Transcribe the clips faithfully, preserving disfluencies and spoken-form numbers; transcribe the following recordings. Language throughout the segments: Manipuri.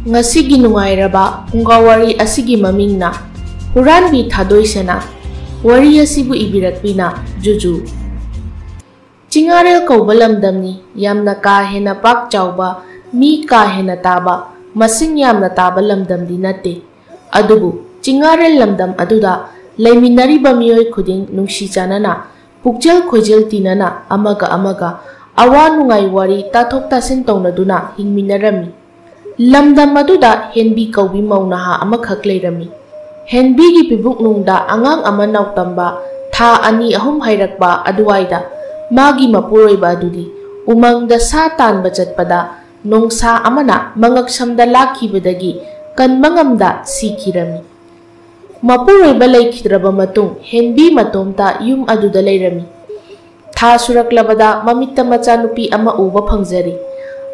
ꯉꯁꯤꯒꯤ ꯅꯨꯡꯉꯥꯏꯔꯕ ꯐꯨꯡꯒꯥ ꯋꯥꯔꯤ ꯑꯁꯤꯒꯤ ꯃꯃꯤꯡꯅ ꯍꯨꯔꯥꯟꯕꯤ ꯊꯥꯗꯣꯏꯁꯅꯥ꯫ ꯋꯥꯔꯤ ꯑꯁꯤꯕꯨ ꯏꯕꯤꯔꯛꯄꯤꯅ ꯖꯨꯖꯨ꯫ ꯆꯤꯡꯉꯥꯔꯦꯜ ꯀꯧꯕ ꯂꯝꯗꯝꯅꯤ꯫ ꯌꯥꯝꯅ ꯀꯥ ꯍꯦꯟꯅ ꯄꯥꯛ ꯆꯥꯎꯕ, ꯃꯤ ꯀꯥ ꯍꯦꯟꯅ ꯇꯥꯕ, ꯃꯁꯤꯡ ꯌꯥꯝꯅ ꯇꯥꯕ ꯂꯝꯗꯝꯗꯤ ꯅꯠꯇꯦ꯫ ꯑꯗꯨꯕꯨ ꯆꯤꯡꯉꯥꯔꯦꯜ ꯂꯝꯗꯝ ꯑꯗꯨꯗ ꯂꯩꯃꯤꯟꯅꯔꯤꯕ ꯃꯤꯑꯣꯏ ꯈꯨꯗꯤꯡ ꯅꯨꯡꯁꯤ ꯆꯥꯟꯅꯅ, ꯄꯨꯛꯆꯦꯜ ꯈꯣꯏꯖꯦꯜ ꯇꯤꯟꯅꯅ ꯑꯃꯒ ꯑꯃꯒ ꯑꯋꯥ ꯅꯨꯡꯉꯥꯏ ꯋꯥꯔꯤ ꯇꯥꯊꯣꯛ ꯇꯥꯁꯤꯟ ꯇꯧꯅꯗꯨꯅ ꯍꯤꯡꯃꯤꯟꯅꯔꯝꯃꯤ꯫ ꯂꯝꯗꯝ ꯑꯗꯨꯗ ꯍꯦꯟꯕꯤ ꯀꯧꯕꯤ ꯃꯧ ꯅꯍꯥ ꯑꯃꯈꯛ ꯂꯩꯔꯝꯃꯤ꯫ ꯍꯦꯟꯕꯤꯒꯤ ꯄꯤꯕꯨꯛꯅꯨꯡꯗ ꯑꯉꯥꯡ ꯑꯃ ꯅꯥꯎꯇꯝꯕ ꯊꯥ ꯑꯅꯤ ꯑꯍꯨꯝ ꯍꯥꯏꯔꯛꯄ ꯑꯗꯨꯋꯥꯏꯗ ꯃꯥꯒꯤ ꯃꯄꯨꯔꯣꯏꯕ ꯑꯗꯨꯗꯤ ꯎꯃꯪꯗ ꯁꯥ ꯇꯥꯟꯕ ꯆꯠꯄꯗ ꯅꯣꯡꯁꯥ ꯑꯃꯅ ꯃꯉꯛꯁꯝꯗ ꯂꯥꯛꯈꯤꯕꯗꯒꯤ ꯀꯟꯕ ꯉꯝꯗ ꯁꯤꯈꯤꯔꯝꯃꯤ꯫ ꯃꯄꯨꯔꯣꯏꯕ ꯂꯩꯈꯤꯗ꯭ꯔꯕ ꯃꯇꯨꯡ ꯍꯦꯟꯕꯤ ꯃꯇꯣꯝꯇ ꯌꯨꯝ ꯑꯗꯨꯗ ꯂꯩꯔꯝꯃꯤ꯫ ꯊꯥ ꯁꯨꯔꯛꯂꯕꯗ ꯃꯃꯤꯠꯇ ꯃꯆꯥꯅꯨꯄꯤ ꯑꯃ ꯎꯕ ꯐꯪꯖꯔꯤ꯫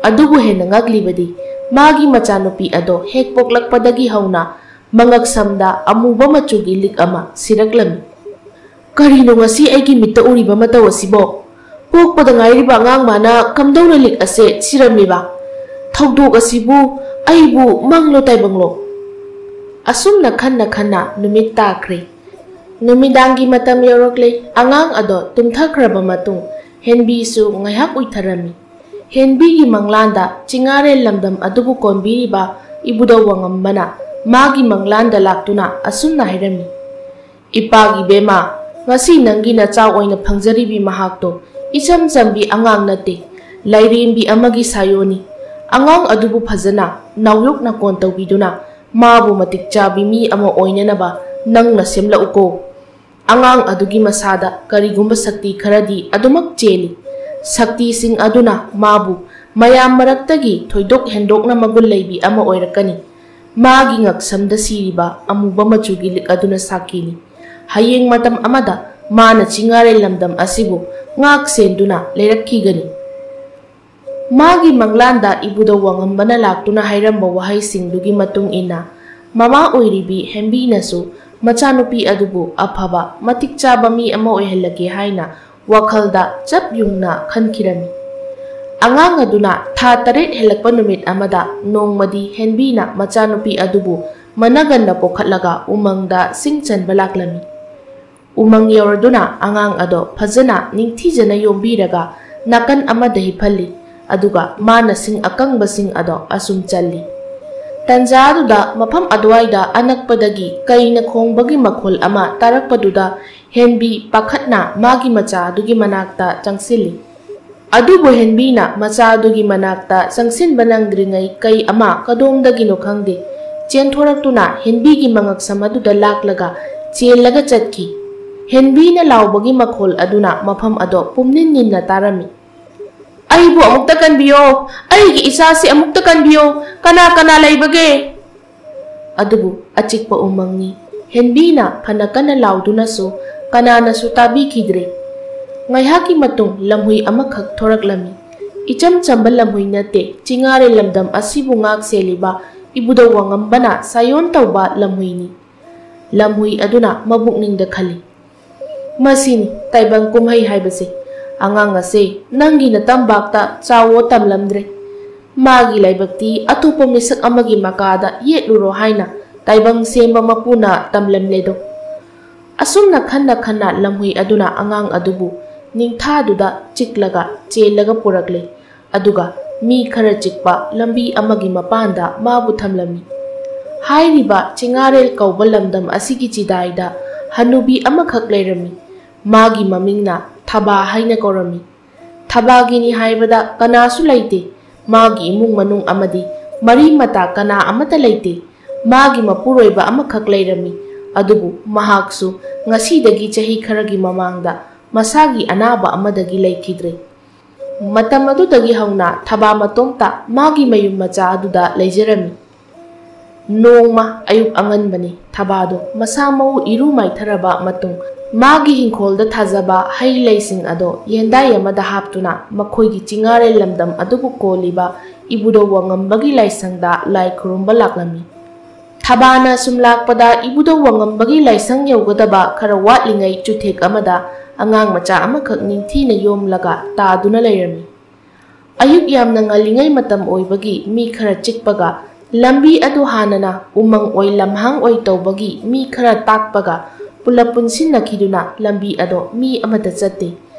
ꯑꯗꯨꯕꯨ ꯍꯦꯟꯅ ꯉꯛꯂꯤꯕꯗꯤ ꯃꯥꯒꯤ ꯃꯆꯥꯅꯨꯄꯤ ꯑꯗꯣ ꯍꯦꯛ ꯄꯣꯛꯂꯛꯄꯗꯒꯤ ꯍꯧꯅ ꯃꯉꯛꯁꯝꯗ ꯑꯃꯨꯕ ꯃꯆꯨꯒꯤ ꯂꯤꯛ ꯑꯃ ꯁꯤꯔꯛꯂꯝꯃꯤ꯫ "ꯀꯔꯤꯅꯣ ꯉꯁꯤ ꯑꯩꯒꯤ ꯃꯤꯠꯇ ꯎꯔꯤꯕ ꯃꯇꯧ ꯑꯁꯤꯕꯣ? ꯄꯣꯛꯄꯗ ꯉꯥꯏꯔꯤꯕ ꯑꯉꯥꯡ ꯃꯥꯅ ꯀꯝꯗꯧꯅ ꯂꯤꯛ ꯑꯁꯦ ꯁꯤꯔꯝꯃꯤꯕ? ꯊꯧꯗꯣꯛ ꯑꯁꯤꯕꯨ ꯑꯩꯕꯨ ꯃꯪꯂꯣ ꯇꯥꯏꯕꯪꯂꯣ?" ꯑꯁꯨꯝꯅ ꯈꯟꯅ ꯈꯟꯅ ꯅꯨꯃꯤꯠ ꯇꯥꯈ꯭ꯔꯦ꯫ ꯅꯨꯃꯤꯗꯥꯡꯒꯤ ꯃꯇꯝ ꯌꯧꯔꯛꯂꯦ꯫ ꯑꯉꯥꯡ ꯑꯗꯣ ꯇꯨꯝꯊꯈ꯭ꯔꯕ ꯃꯇꯨꯡ ꯍꯦꯟꯕꯤꯁꯨ ꯉꯥꯏꯍꯥꯛ ꯎꯏꯊꯔꯝꯃꯤ꯫ ꯍꯦꯟꯕꯤꯒꯤ ꯃꯪꯂꯥꯟꯗ ꯆꯤꯡꯉꯥꯔꯦꯜ ꯂꯝꯗꯝ ꯑꯗꯨꯕꯨ ꯀꯣꯟꯕꯤꯔꯤꯕ ꯏꯕꯨꯙꯧ ꯋꯥꯉꯝꯕꯅ ꯃꯥꯒꯤ ꯃꯪꯂꯥꯟꯗ ꯂꯥꯛꯇꯨꯅ ꯑꯁꯨꯝꯅ ꯍꯥꯏꯔꯝꯃꯤ, "ꯏꯄꯥꯒꯤ ꯕꯦꯃꯥ, ꯉꯁꯤ ꯅꯪꯒꯤ ꯅꯆꯥ ꯑꯣꯏꯅ ꯐꯪꯖꯔꯤꯕꯤ ꯃꯍꯥꯛꯇꯣ ꯏꯆꯝ ꯆꯝꯕꯤ ꯑꯉꯥꯡ ꯅꯠꯇꯦ, ꯂꯥꯏꯔꯦꯝꯕꯤ ꯑꯃꯒꯤ ꯁꯥꯌꯣꯟꯅꯤ꯫ ꯑꯉꯥꯡ ꯑꯗꯨꯕꯨ ꯐꯖꯅ ꯅꯥꯎꯌꯣꯛ ꯅꯀꯣꯟ ꯇꯧꯕꯤꯗꯨꯅ ꯃꯥꯕꯨ ꯃꯇꯤꯛ ꯆꯥꯕꯤ ꯃꯤ ꯑꯃ ꯑꯣꯏꯅꯅꯕ ꯅꯪꯅ ꯁꯦꯝꯂꯛꯎꯀꯣ꯫ ꯑꯉꯥꯡ ꯑꯗꯨꯒꯤ ꯃꯁꯥꯗ ꯀꯔꯤꯒꯨꯝꯕ ꯁꯛꯇꯤ ꯈꯔꯗꯤ ꯑꯗꯨꯃꯛ ꯆꯦꯜꯂꯤ꯫ ꯁꯛꯇꯤꯁꯤꯡ ꯑꯗꯨꯅ ꯃꯥꯕꯨ ꯃꯌꯥꯝ ꯃꯔꯛꯇꯒꯤ ꯊꯣꯏꯗꯣꯛ ꯍꯦꯟꯗꯣꯛꯅ ꯃꯒꯨꯟ ꯂꯩꯕꯤ ꯑꯃ ꯑꯣꯏꯔꯛꯀꯅꯤ꯫ ꯃꯥꯒꯤ ꯉꯛꯁꯝꯗ ꯁꯤꯔꯤꯕ ꯑꯃꯨꯕ ꯃꯆꯨꯒꯤ ꯂꯤꯛ ꯑꯗꯨꯅ ꯁꯥꯈꯤꯅꯤ꯫ ꯍꯌꯦꯡ ꯃꯇꯝ ꯑꯃꯗ ꯃꯥꯅ ꯆꯤꯡꯉꯥꯔꯦꯜ ꯂꯝꯗꯝ ꯑꯁꯤꯕꯨ ꯉꯥꯛ ꯁꯦꯟꯗꯨꯅ ꯂꯩꯔꯛꯈꯤꯒꯅꯤ꯫" ꯃꯥꯒꯤ ꯃꯪꯂꯥꯟꯗ ꯏꯕꯨꯙꯧ ꯋꯥꯉꯝꯕꯅ ꯂꯥꯛꯇꯨꯅ ꯍꯥꯏꯔꯝꯕ ꯋꯥꯍꯩꯁꯤꯡꯗꯨꯒꯤ ꯃꯇꯨꯡ ꯏꯟꯅ ꯃꯃꯥ ꯑꯣꯏꯔꯤꯕꯤ ꯍꯦꯝꯕꯤꯅꯁꯨ ꯃꯆꯥꯅꯨꯄꯤ ꯑꯗꯨꯕꯨ ꯑꯐꯕ, ꯃꯇꯤꯛ ꯆꯥꯕ ꯃꯤ ꯑꯃ ꯑꯣꯏꯍꯜꯂꯒꯦ ꯍꯥꯏꯅ ꯋꯥꯈꯜꯗ ꯆꯞ ꯌꯨꯡꯅ ꯈꯟꯈꯤꯔꯝꯃꯤ꯫ ꯑꯉꯥꯡ ꯑꯗꯨꯅ ꯊꯥ ꯇꯔꯦꯠ ꯍꯦꯜꯂꯛꯄ ꯅꯨꯃꯤꯠ ꯑꯃꯗ ꯅꯣꯡꯃꯗꯤ ꯍꯦꯟꯕꯤꯅ ꯃꯆꯥꯅꯨꯄꯤ ꯑꯗꯨꯕꯨ ꯃꯅꯒꯟꯅ ꯄꯣꯛꯈꯠꯂꯒ ꯎꯃꯪꯗ ꯁꯤꯡ ꯆꯟꯕ ꯂꯥꯛꯂꯝꯃꯤ꯫ ꯎꯃꯪ ꯌꯧꯔꯗꯨꯅ ꯑꯉꯥꯡ ꯑꯗꯣ ꯐꯖꯅ ꯅꯤꯡꯊꯤꯖꯅ ꯌꯣꯝꯕꯤꯔꯒ ꯅꯥꯀꯟ ꯑꯃꯗ ꯍꯤꯞꯍꯜꯂꯤ꯫ ꯑꯗꯨꯒ ꯃꯥꯅ ꯁꯤꯡ ꯑꯀꯪꯕꯁꯤꯡ ꯑꯗꯣ ꯑꯁꯨꯝ ꯆꯜꯂꯤ꯫ ꯇꯟꯖꯥꯗꯨꯗ ꯃꯐꯝ ꯑꯗꯨꯋꯥꯏꯗ ꯑꯅꯛꯄꯗꯒꯤ ꯀꯩꯅ ꯈꯣꯡꯕꯒꯤ ꯃꯈꯣꯜ ꯑꯃ ꯇꯥꯔꯛꯄꯗꯨꯗ ꯍꯦꯟꯕꯤ ꯄꯥꯈꯠꯅ ꯃꯥꯒꯤ ꯃꯆꯥ ꯑꯗꯨꯒꯤ ꯃꯅꯥꯛꯇ ꯆꯪꯁꯤꯜꯂꯤ꯫ ꯑꯗꯨꯕꯨ ꯍꯦꯟꯕꯤꯅ ꯃꯆꯥ ꯑꯗꯨꯒꯤ ꯃꯅꯥꯛꯇ ꯆꯪꯁꯤꯟꯕ ꯅꯪꯗ꯭ꯔꯤꯉꯩ ꯀꯩ ꯑꯃ ꯀꯗꯣꯝꯗꯒꯤꯅꯣ ꯈꯪꯗꯦ ꯆꯦꯟꯊꯣꯔꯛꯇꯨꯅ ꯍꯦꯟꯕꯤꯒꯤ ꯃꯉꯛꯁꯝ ꯑꯗꯨꯗ ꯂꯥꯛꯂꯒ ꯆꯦꯜꯂꯒ ꯆꯠꯈꯤ꯫ ꯍꯦꯟꯕꯤꯅ ꯂꯥꯎꯕꯒꯤ ꯃꯈꯣꯜ ꯑꯗꯨꯅ ꯃꯐꯝ ꯑꯗꯣ ꯄꯨꯝꯅꯤꯟ ꯅꯤꯟꯅ ꯇꯥꯔꯝꯃꯤ꯫ "ꯑꯩꯕꯨ ꯑꯃꯨꯛꯇ ꯀꯟꯕꯤꯌꯣ! ꯑꯩꯒꯤ ꯏꯆꯥꯁꯤ ꯑꯃꯨꯛꯇ ꯀꯟꯕꯤꯌꯣ! ꯀꯅꯥ ꯀꯅꯥ ꯂꯩꯕꯒꯦ?" ꯑꯗꯨꯕꯨ ꯑꯆꯤꯛꯄ ꯎꯃꯪꯅꯤ꯫ ꯍꯦꯟꯕꯤꯅ ꯐꯅ ꯀꯟꯅ ꯂꯥꯎꯗꯨꯅꯁꯨ ꯀꯅꯥꯅꯁꯨ ꯇꯥꯕꯤꯈꯤꯗ꯭ꯔꯦ꯫ ꯉꯥꯏꯍꯥꯛꯀꯤ ꯃꯇꯨꯡ ꯂꯝꯍꯨꯏ ꯑꯃꯈꯛ ꯊꯣꯔꯛꯂꯝꯃꯤ꯫ ꯏꯆꯝ ꯆꯝꯕ ꯂꯝꯍꯨꯏ ꯅꯠꯇꯦ, ꯆꯤꯡꯉꯥꯔꯦꯜ ꯂꯝꯗꯝ ꯑꯁꯤꯕꯨ ꯉꯥꯛ ꯁꯦꯜꯂꯤꯕ ꯏꯕꯨꯙꯧ ꯋꯥꯉꯝꯕꯅ ꯁꯥꯌꯣꯟ ꯇꯧꯕ ꯂꯝꯍꯨꯏꯅꯤ꯫ ꯂꯝꯍꯨꯏ ꯑꯗꯨꯅ ꯃꯕꯨꯛꯅꯤꯡꯗ ꯈꯜꯂꯤ, "ꯃꯁꯤꯅꯤ ꯇꯥꯏꯕꯪ ꯀꯨꯝꯍꯩ ꯍꯥꯏꯕꯁꯦ꯫ ꯑꯉꯥꯡ ꯑꯁꯦ ꯅꯪꯒꯤ ꯅꯇꯝꯕꯥꯛꯇ ꯆꯥꯎꯋꯣ ꯇꯝꯂꯝꯗ꯭ꯔꯦ꯫ ꯃꯥꯒꯤ ꯂꯥꯏꯕꯛꯇꯤ ꯑꯇꯣꯞꯄ ꯃꯤꯁꯛ ꯑꯃꯒꯤ ꯃꯀꯥꯗ ꯌꯦꯠꯂꯨꯔꯣ ꯍꯥꯏꯅ ꯇꯥꯏꯕꯪ ꯁꯦꯝꯕ ꯃꯄꯨꯅ ꯇꯝꯂꯝꯂꯦꯗꯣ"꯫ ꯑꯁꯨꯝꯅ ꯈꯟꯅ ꯈꯟꯅ ꯂꯝꯍꯨꯏ ꯑꯗꯨꯅ ꯑꯉꯥꯡ ꯑꯗꯨꯕꯨ ꯅꯤꯡꯊꯥꯗꯨꯗ ꯆꯤꯛꯂꯒ ꯆꯦꯜꯂꯒ ꯄꯨꯔꯛꯂꯦ꯫ ꯑꯗꯨꯒ ꯃꯤ ꯈꯔ ꯆꯤꯛꯄ ꯂꯝꯕꯤ ꯑꯃꯒꯤ ꯃꯄꯥꯟꯗ ꯃꯥꯕꯨ ꯊꯝꯂꯝꯃꯤ꯫ ꯍꯥꯏꯔꯤꯕ ꯆꯤꯡꯉꯥꯔꯦꯜ ꯀꯧꯕ ꯂꯝꯗꯝ ꯑꯁꯤꯒꯤ ꯆꯤꯗꯥꯏꯗ ꯍꯅꯨꯕꯤ ꯑꯃꯈꯛ ꯂꯩꯔꯝꯃꯤ꯫ ꯃꯥꯒꯤ ꯃꯃꯤꯡꯅ ꯊꯕꯥ ꯍꯥꯏꯅ ꯀꯧꯔꯝꯃꯤ꯫ ꯊꯕꯥꯒꯤꯅꯤ ꯍꯥꯏꯕꯗ ꯀꯅꯥꯁꯨ ꯂꯩꯇꯦ꯫ ꯃꯥꯒꯤ ꯏꯃꯨꯡ ꯃꯅꯨꯡ ꯑꯃꯗꯤ ꯃꯔꯤ ꯃꯇꯥ ꯀꯅꯥ ꯑꯃꯠꯇ ꯂꯩꯇꯦ꯫ ꯃꯥꯒꯤ ꯃꯄꯨꯔꯣꯏꯕ ꯑꯃꯈꯛ ꯂꯩꯔꯝꯃꯤ꯫ ꯑꯗꯨꯕꯨ ꯃꯍꯥꯛꯁꯨ ꯉꯁꯤꯗꯒꯤ ꯆꯍꯤ ꯈꯔꯒꯤ ꯃꯃꯥꯡꯗ ꯃꯁꯥꯒꯤ ꯑꯅꯥꯕ ꯑꯃꯗꯒꯤ ꯂꯩꯈꯤꯗ꯭ꯔꯦ꯫ ꯃꯇꯝ ꯑꯗꯨꯗꯒꯤ ꯍꯧꯅ ꯊꯕꯥ ꯃꯇꯣꯝꯇ ꯃꯥꯒꯤ ꯃꯌꯨꯝ ꯃꯆꯥ ꯑꯗꯨꯗ ꯂꯩꯖꯔꯝꯃꯤ꯫ ꯅꯣꯡꯃ ꯑꯌꯨꯛ ꯑꯉꯟꯕꯅꯤ꯫ ꯊꯕꯥꯗꯣ ꯃꯁꯥ ꯃꯎ ꯏꯔꯨ ꯃꯥꯏꯊꯔꯕ ꯃꯇꯨꯡ ꯃꯥꯒꯤ ꯍꯤꯡꯈꯣꯜꯗ ꯊꯥꯖꯕ ꯍꯩ ꯂꯩꯁꯤꯡ ꯑꯗꯣ ꯌꯦꯟꯗꯥꯏ ꯑꯃꯗ ꯍꯥꯞꯇꯨꯅ ꯃꯈꯣꯏꯒꯤ ꯆꯤꯡꯉꯥꯔꯦꯜ ꯂꯝꯗꯝ ꯑꯗꯨꯕꯨ ꯀꯣꯜꯂꯤꯕ ꯏꯕꯨꯙꯧ ꯋꯥꯉꯝꯕꯒꯤ ꯂꯥꯏꯁꯪꯗ ꯂꯥꯏ ꯈꯨꯔꯨꯝꯕ ꯂꯥꯛꯂꯝꯃꯤ꯫ ꯊꯕꯥꯅ ꯁꯨꯝ ꯂꯥꯛꯄꯗ ꯏꯕꯨꯙꯧ ꯋꯥꯉꯝꯕꯒꯤ ꯂꯥꯏꯁꯪ ꯌꯧꯒꯗꯕ ꯈꯔ ꯋꯥꯠꯂꯤꯉꯩ ꯆꯨꯊꯦꯛ ꯑꯃꯗ ꯑꯉꯥꯡ ꯃꯆꯥ ꯑꯃꯈꯛ ꯅꯤꯡꯊꯤꯅ ꯌꯣꯝꯂꯒ ꯇꯥꯗꯨꯅ ꯂꯩꯔꯝꯃꯤ꯫ ꯑꯌꯨꯛ ꯌꯥꯝꯅ ꯉꯜꯂꯤꯉꯩ ꯃꯇꯝ ꯑꯣꯏꯕꯒꯤ ꯃꯤ ꯈꯔ ꯆꯤꯛꯄꯒ, ꯂꯝꯕꯤ ꯑꯗꯨ ꯍꯥꯟꯅꯅ ꯎꯃꯪ ꯑꯣꯏ ꯂꯝꯍꯥꯡ ꯑꯣꯏ ꯇꯧꯕꯒꯤ ꯃꯤ ꯈꯔ ꯇꯥꯛꯄꯒ ꯄꯨꯂꯞ ꯄꯨꯟꯁꯤꯟꯅꯈꯤꯗꯨꯅ ꯂꯝꯕꯤ ꯑꯗꯣ ꯃꯤ ꯑꯃꯠꯇ ꯆꯠꯇꯦ꯫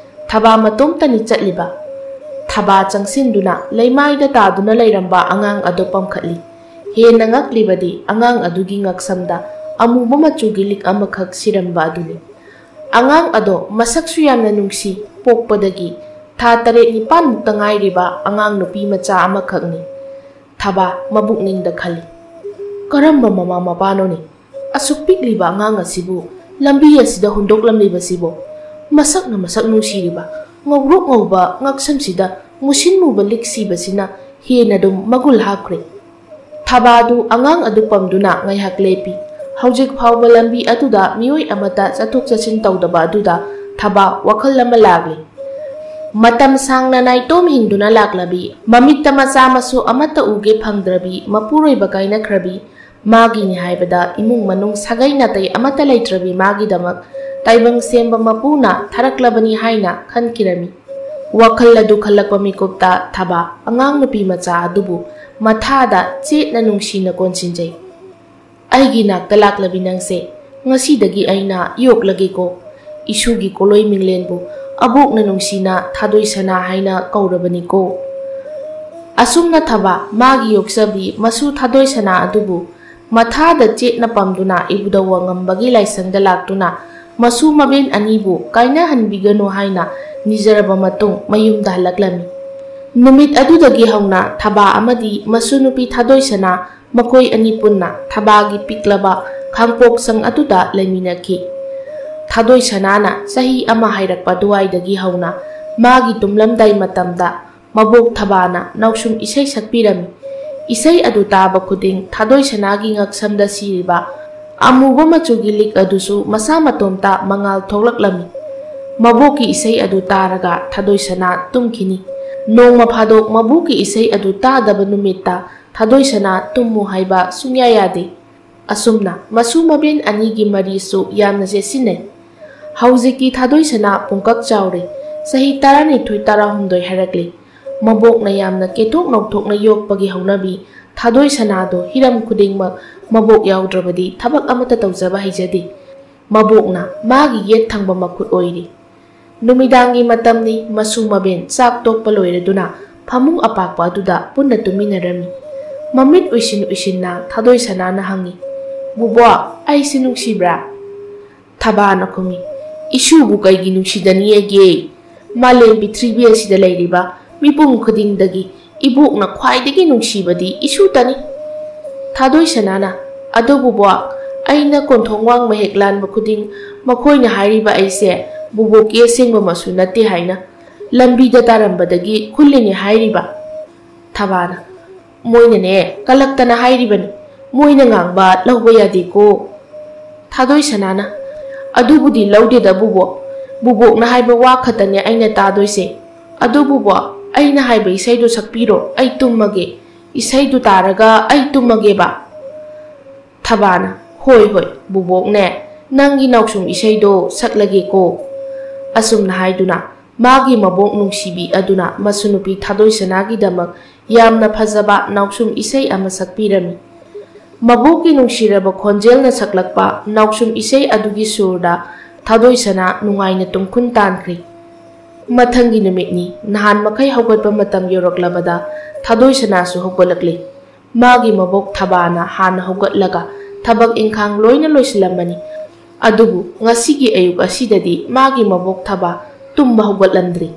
ꯊꯕꯥ ꯃꯇꯣꯝꯇꯅꯤ ꯆꯠꯂꯤꯕ꯫ ꯊꯕꯥ ꯆꯪꯁꯤꯟꯗꯨꯅ ꯂꯩꯃꯥꯏꯗ ꯇꯥꯗꯨꯅ ꯂꯩꯔꯝꯕ ꯑꯉꯥꯡ ꯑꯗꯨ ꯄꯝꯈꯠꯂꯤ꯫ ꯍꯦꯟꯅ ꯉꯛꯂꯤꯕꯗꯤ ꯑꯉꯥꯡ ꯑꯗꯨꯒꯤ ꯉꯛꯁꯝꯗ ꯑꯃꯨꯕ ꯃꯆꯨꯒꯤ ꯂꯤꯛ ꯑꯃꯈꯛ ꯁꯤꯔꯝꯕ ꯑꯗꯨꯅꯤ꯫ ꯑꯉꯥꯡ ꯑꯗꯣ ꯃꯁꯛꯁꯨ ꯌꯥꯝꯅ ꯅꯨꯡꯁꯤ, ꯄꯣꯛꯄꯗꯒꯤ ꯊꯥ ꯇꯔꯦꯠ ꯅꯤꯄꯥꯟ ꯃꯨꯛꯇ ꯉꯥꯏꯔꯤꯕ ꯑꯉꯥꯡ ꯅꯨꯄꯤ ꯃꯆꯥ ꯑꯃꯈꯛꯅꯤ꯫ ꯊꯕꯥ ꯃꯕꯨꯛꯅꯤꯡꯗ ꯈꯜꯂꯤ, "ꯀꯔꯝꯕ ꯃꯃꯥ ꯃꯄꯥꯅꯣꯅꯦ? ꯑꯁꯨꯛ ꯄꯤꯛꯂꯤꯕ ꯑꯉꯥꯡ ꯑꯁꯤꯕꯨ ꯂꯝꯕꯤ ꯑꯁꯤꯗ ꯍꯨꯟꯗꯣꯛꯂꯝꯂꯤꯕꯁꯤꯕꯣ? ꯃꯁꯛꯅ ꯃꯁꯛ ꯅꯨꯡꯁꯤꯔꯤꯕ, ꯉꯧꯔꯣꯛ ꯉꯧꯕ ꯉꯛꯁꯝꯁꯤꯗ ꯃꯨꯁꯤꯟ ꯃꯨꯕ ꯂꯤꯛ ꯁꯤꯕꯁꯤꯅ ꯍꯦꯟꯅ ꯑꯗꯨꯝ ꯃꯒꯨꯜ ꯍꯥꯞꯈ꯭ꯔꯦ꯫" ꯊꯕꯥꯗꯨ ꯑꯉꯥꯡ ꯑꯗꯨ ꯄꯝꯗꯨꯅ ꯉꯥꯏꯍꯥꯛ ꯂꯦꯞꯄꯤ꯫ ꯍꯧꯖꯤꯛ ꯐꯥꯎꯕ ꯂꯝꯕꯤ ꯑꯗꯨꯗ ꯃꯤꯑꯣꯏ ꯑꯃꯠꯇ ꯆꯠꯊꯣꯛ ꯆꯠꯁꯤꯟ ꯇꯧꯗꯕ ꯑꯗꯨꯗ ꯊꯕꯥ ꯋꯥꯈꯜ ꯑꯃ ꯂꯥꯛꯂꯤ꯫ ꯃꯇꯝ ꯁꯥꯡꯅ ꯅꯥꯏꯇꯣꯝ ꯍꯤꯡꯗꯨꯅ ꯂꯥꯛꯂꯕꯤ, ꯃꯃꯤꯠꯇ ꯃꯆꯥ ꯃꯁꯨ ꯑꯃꯠꯇ ꯎꯒꯦ ꯐꯪꯗ꯭ꯔꯕꯤ, ꯃꯄꯨꯔꯣꯏꯕ ꯀꯥꯏꯅꯈ꯭ꯔꯕꯤ, ꯃꯥꯒꯤꯅꯤ ꯍꯥꯏꯕꯗ ꯏꯃꯨꯡ ꯃꯅꯨꯡ ꯁꯥꯒꯩ ꯅꯥꯇꯩ ꯑꯃꯠꯇ ꯂꯩꯇ꯭ꯔꯕꯤ ꯃꯥꯒꯤꯗꯃꯛ ꯇꯥꯏꯕꯪ ꯁꯦꯝꯕ ꯃꯄꯨꯅ ꯊꯥꯔꯛꯂꯕꯅꯤ ꯍꯥꯏꯅ ꯈꯟꯈꯤꯔꯝꯃꯤ꯫ ꯋꯥꯈꯜ ꯑꯗꯨ ꯈꯜꯂꯛꯄ ꯃꯤꯀꯨꯞꯇ ꯊꯕꯥ ꯑꯉꯥꯡ ꯅꯨꯄꯤ ꯃꯆꯥ ꯑꯗꯨꯕꯨ ꯃꯊꯥꯗ ꯆꯦꯠꯅ ꯅꯨꯡꯁꯤꯅ ꯀꯣꯟꯁꯤꯟꯖꯩ꯫ "ꯑꯩꯒꯤ ꯅꯥꯛꯇ ꯂꯥꯛꯂꯕꯤ ꯅꯪꯁꯦ, ꯉꯁꯤꯗꯒꯤ ꯑꯩꯅ ꯌꯣꯛꯂꯒꯦꯀꯣ꯫ ꯏꯁꯨꯒꯤ ꯀꯣꯂꯣꯏ ꯃꯤꯡꯂꯦꯟꯕꯨ ꯑꯕꯣꯛꯅ ꯅꯨꯡꯁꯤꯅ ꯊꯥꯗꯣꯏ ꯁꯅꯥ ꯍꯥꯏꯅ ꯀꯧꯔꯕꯅꯤꯀꯣ꯫" ꯑꯁꯨꯝꯅ ꯊꯕꯥ ꯃꯥꯒꯤ ꯌꯣꯛꯆꯕꯤ ꯃꯁꯨ ꯊꯥꯗꯣꯏ ꯁꯅꯥ ꯑꯗꯨꯕꯨ ꯃꯊꯥꯗ ꯆꯦꯠꯅ ꯄꯝꯗꯨꯅ ꯏꯕꯨꯙꯧ ꯋꯥꯉꯝꯕꯒꯤ ꯂꯥꯏꯁꯪꯗ ꯂꯥꯛꯇꯨꯅ ꯃꯁꯨ ꯃꯕꯦꯟ ꯑꯅꯤꯕꯨ ꯀꯥꯏꯅꯍꯟꯕꯤꯒꯅꯨ ꯍꯥꯏꯅ ꯅꯤꯖꯔꯕ ꯃꯇꯨꯡ ꯃꯌꯨꯝꯗ ꯍꯜꯂꯛꯂꯝꯃꯤ꯫ ꯅꯨꯃꯤꯠ ꯑꯗꯨꯗꯒꯤ ꯍꯧꯅ ꯊꯕꯥ ꯑꯃꯗꯤ ꯃꯁꯨ ꯅꯨꯄꯤ ꯊꯥꯗꯣꯏ ꯁꯅꯥ ꯃꯈꯣꯏ ꯑꯅꯤ ꯄꯨꯟꯅ ꯊꯕꯥꯒꯤ ꯄꯤꯛꯂꯕ ꯈꯥꯡꯄꯣꯛꯁꯪ ꯑꯗꯨꯗ ꯂꯩꯃꯤꯟꯅꯈꯤ꯫ ꯊꯥꯗꯣꯏ ꯁꯅꯥꯅ ꯆꯍꯤ ꯑꯃ ꯍꯥꯏꯔꯛꯄ ꯑꯗꯨꯋꯥꯏꯗꯒꯤ ꯍꯧꯅ ꯃꯥꯒꯤ ꯇꯨꯝꯂꯝꯗꯥꯏ ꯃꯇꯝꯗ ꯃꯕꯣꯛ ꯊꯕꯥꯅ ꯅꯥꯎꯁꯨꯝ ꯏꯁꯩ ꯁꯛꯄꯤꯔꯝꯃꯤ꯫ ꯏꯁꯩ ꯑꯗꯨ ꯇꯥꯕ ꯈꯨꯗꯤꯡ ꯊꯥꯗꯣꯏ ꯁꯅꯥꯒꯤ ꯉꯛꯁꯝꯗ ꯁꯤꯔꯤꯕ ꯑꯃꯨꯕ ꯃꯆꯨꯒꯤ ꯂꯤꯛ ꯑꯗꯨꯁꯨ ꯃꯁꯥ ꯃꯇꯣꯝꯇ ꯃꯉꯥꯜ ꯊꯣꯛꯂꯛꯂꯝꯃꯤ꯫ ꯃꯕꯣꯛꯀꯤ ꯏꯁꯩ ꯑꯗꯨ ꯇꯥꯔꯒ ꯊꯥꯗꯣꯏ ꯁꯅꯥ ꯇꯨꯝꯈꯤꯅꯤ꯫ ꯅꯣꯡꯃ ꯐꯥꯗꯣꯛ ꯃꯕꯣꯛꯀꯤ ꯏꯁꯩ ꯑꯗꯨ ꯇꯥꯗꯕ ꯅꯨꯃꯤꯠꯇ ꯊꯥꯗꯣꯏ ꯁꯅꯥ ꯇꯨꯝꯃꯨ ꯍꯥꯏꯕ ꯁꯨꯡꯌꯥ ꯌꯥꯗꯦ꯫ ꯑꯁꯨꯝꯅ ꯃꯁꯨ ꯃꯕꯦꯟ ꯑꯅꯤꯒꯤ ꯃꯔꯤꯁꯨ ꯌꯥꯝꯅ ꯆꯦꯠꯁꯤꯟꯅꯩ꯫ ꯍꯧꯖꯤꯛꯇꯤ ꯊꯥꯗꯣꯏ ꯁꯅꯥ ꯄꯨꯡꯀꯛ ꯆꯥꯎꯔꯦ꯫ ꯆꯍꯤ ꯇꯔꯥꯅꯤꯊꯣꯏ ꯇꯔꯥꯍꯨꯝꯗꯣꯏ ꯍꯥꯏꯔꯛꯂꯤ꯫ ꯃꯕꯣꯛꯅ ꯌꯥꯝꯅ ꯀꯦꯊꯣꯛ ꯅꯧꯊꯣꯛꯅ ꯌꯣꯛꯄꯒꯤ ꯍꯧꯅꯕꯤ ꯊꯥꯗꯣꯏ ꯁꯅꯥꯗꯣ ꯍꯤꯔꯝ ꯈꯨꯗꯤꯡꯃꯛ ꯃꯕꯣꯛ ꯌꯥꯎꯗ꯭ꯔꯕꯗꯤ ꯊꯕꯛ ꯑꯃꯠꯇ ꯇꯧꯖꯕ ꯍꯩꯖꯗꯦ꯫ ꯃꯕꯣꯛꯅ ꯃꯥꯒꯤ ꯌꯦꯠ ꯊꯪꯕ ꯃꯈꯨꯠ ꯑꯣꯏꯔꯤ꯫ ꯅꯨꯃꯤꯗꯥꯡꯒꯤ ꯃꯇꯝꯅꯤ, ꯃꯁꯨ ꯃꯕꯦꯟ ꯆꯥꯛ ꯇꯣꯛꯄ ꯂꯣꯏꯔꯗꯨꯅ ꯐꯃꯨꯡ ꯑꯄꯥꯛꯄ ꯑꯗꯨꯗ ꯄꯨꯟꯅ ꯇꯨꯝꯃꯤꯟꯅꯔꯝꯃꯤ꯫ ꯃꯃꯤꯠ ꯎꯏꯁꯤꯟ ꯎꯏꯁꯤꯟꯅ ꯊꯥꯗꯣꯏ ꯁꯅꯥꯅ ꯍꯪꯉꯤ, "ꯕꯨꯕꯣꯛ, ꯑꯩꯁꯤ ꯅꯨꯡꯁꯤꯕ꯭ꯔꯥ?" ꯊꯕꯥꯅ ꯈꯨꯝꯃꯤ, "ꯏꯁꯨꯕꯨ ꯀꯩꯒꯤ ꯅꯨꯡꯁꯤꯗꯅꯤꯌꯦꯒꯦ? ꯃꯥꯂꯦꯝ ꯄ꯭ꯔꯤꯊꯤꯕꯤ ꯑꯁꯤꯗ ꯂꯩꯔꯤꯕ ꯃꯤꯄꯨꯝ ꯈꯨꯗꯤꯡꯗꯒꯤ ꯏꯕꯣꯛꯅ ꯈ꯭ꯋꯥꯏꯗꯒꯤ ꯅꯨꯡꯁꯤꯕꯗꯤ ꯏꯁꯨꯇꯅꯤ꯫" ꯊꯥꯗꯣꯏ ꯁꯅꯥꯅ, "ꯑꯗꯨꯕꯨ ꯕꯣꯛ, ꯑꯩꯅ ꯀꯣꯟꯊꯣꯡ ꯋꯥꯡꯃ ꯍꯦꯛ ꯂꯥꯟꯕ ꯈꯨꯗꯤꯡ ꯃꯈꯣꯏꯅ ꯍꯥꯏꯔꯤꯕ ꯑꯩꯁꯦ ꯕꯨꯕꯣꯛꯀꯤ ꯑꯁꯦꯡꯕ ꯃꯁꯨ ꯅꯠꯇꯦ ꯍꯥꯏꯅ ꯂꯝꯕꯤꯗ ꯇꯥꯔꯝꯕꯗꯒꯤ ꯈꯨꯜꯂꯤꯅꯤ ꯍꯥꯏꯔꯤꯕ꯫" ꯊꯕꯥꯅ, "ꯃꯣꯏꯅꯅꯦ ꯀꯜꯂꯛꯇꯅ ꯍꯥꯏꯔꯤꯕꯅꯤ, ꯃꯣꯏꯅ ꯉꯥꯡꯕ ꯂꯧꯕ ꯌꯥꯗꯦꯀꯣ꯫" ꯊꯥꯗꯣꯏ ꯁꯅꯥꯅ, "ꯑꯗꯨꯕꯨꯗꯤ ꯂꯧꯗꯦꯗ ꯕꯨꯕꯣꯛ, ꯕꯨꯕꯣꯛꯅ ꯍꯥꯏꯕ ꯋꯥ ꯈꯛꯇꯅꯦ ꯑꯩꯅ ꯇꯥꯗꯣꯏꯁꯦ꯫ ꯑꯗꯨ ꯕꯨꯕꯣꯛ, ꯑꯩꯅ ꯍꯥꯏꯕ ꯏꯁꯩꯗꯣ ꯁꯛꯄꯤꯔꯣ, ꯑꯩ ꯇꯨꯝꯃꯒꯦ꯫ ꯏꯁꯩꯗꯨ ꯇꯥꯔꯒ ꯑꯩ ꯇꯨꯝꯃꯒꯦꯕ꯫" ꯊꯕꯥꯅ, "ꯍꯣꯏ ꯍꯣꯏ ꯕꯨꯕꯣꯛꯅꯦ, ꯅꯪꯒꯤ ꯅꯥꯎꯁꯨꯝ ꯏꯁꯩꯗꯣ ꯁꯛꯂꯒꯦꯀꯣ꯫" ꯑꯁꯨꯝꯅ ꯍꯥꯏꯗꯨꯅ ꯃꯥꯒꯤ ꯃꯕꯣꯛ ꯅꯨꯡꯁꯤꯕꯤ ꯑꯗꯨꯅ ꯃꯁꯨ ꯅꯨꯄꯤ ꯊꯥꯗꯣꯏ ꯁꯅꯥꯒꯤꯗꯃꯛ ꯌꯥꯝꯅ ꯐꯖꯕ ꯅꯥꯎꯁꯨꯝ ꯏꯁꯩ ꯑꯃ ꯁꯛꯄꯤꯔꯝꯃꯤ꯫ ꯃꯕꯣꯛꯀꯤ ꯅꯨꯡꯁꯤꯔꯕ ꯈꯣꯟꯖꯦꯜꯅ ꯁꯛꯂꯛꯄ ꯅꯥꯎꯁꯨꯝ ꯏꯁꯩ ꯑꯗꯨꯒꯤ ꯁꯨꯔꯗ ꯊꯥꯗꯣꯏ ꯁꯅꯥ ꯅꯨꯡꯉꯥꯏꯅ ꯇꯨꯝꯈꯨꯟ ꯇꯥꯟꯈ꯭ꯔꯤ꯫ ꯃꯊꯪꯒꯤ ꯅꯨꯃꯤꯠꯅꯤ, ꯅꯍꯥꯟ ꯃꯈꯩ ꯍꯧꯒꯠꯄ ꯃꯇꯝ ꯌꯧꯔꯛꯂꯕꯗ ꯊꯥꯗꯣꯏ ꯁꯅꯥꯁꯨ ꯍꯧꯒꯠꯂꯛꯂꯤ꯫ ꯃꯥꯒꯤ ꯃꯕꯣꯛ ꯊꯕꯥꯅ ꯍꯥꯟꯅ ꯍꯧꯒꯠꯂꯒ ꯊꯕꯛ ꯏꯪꯈꯥꯡ ꯂꯣꯏꯅ ꯂꯣꯏꯁꯤꯜꯂꯝꯃꯅꯤ꯫ ꯑꯗꯨꯕꯨ ꯉꯁꯤꯒꯤ ꯑꯌꯨꯛ ꯑꯁꯤꯗꯗꯤ ꯃꯥꯒꯤ ꯃꯕꯣꯛ ꯊꯕꯥ ꯇꯨꯝꯕ ꯍꯧꯒꯠꯂꯝꯗ꯭ꯔꯤ꯫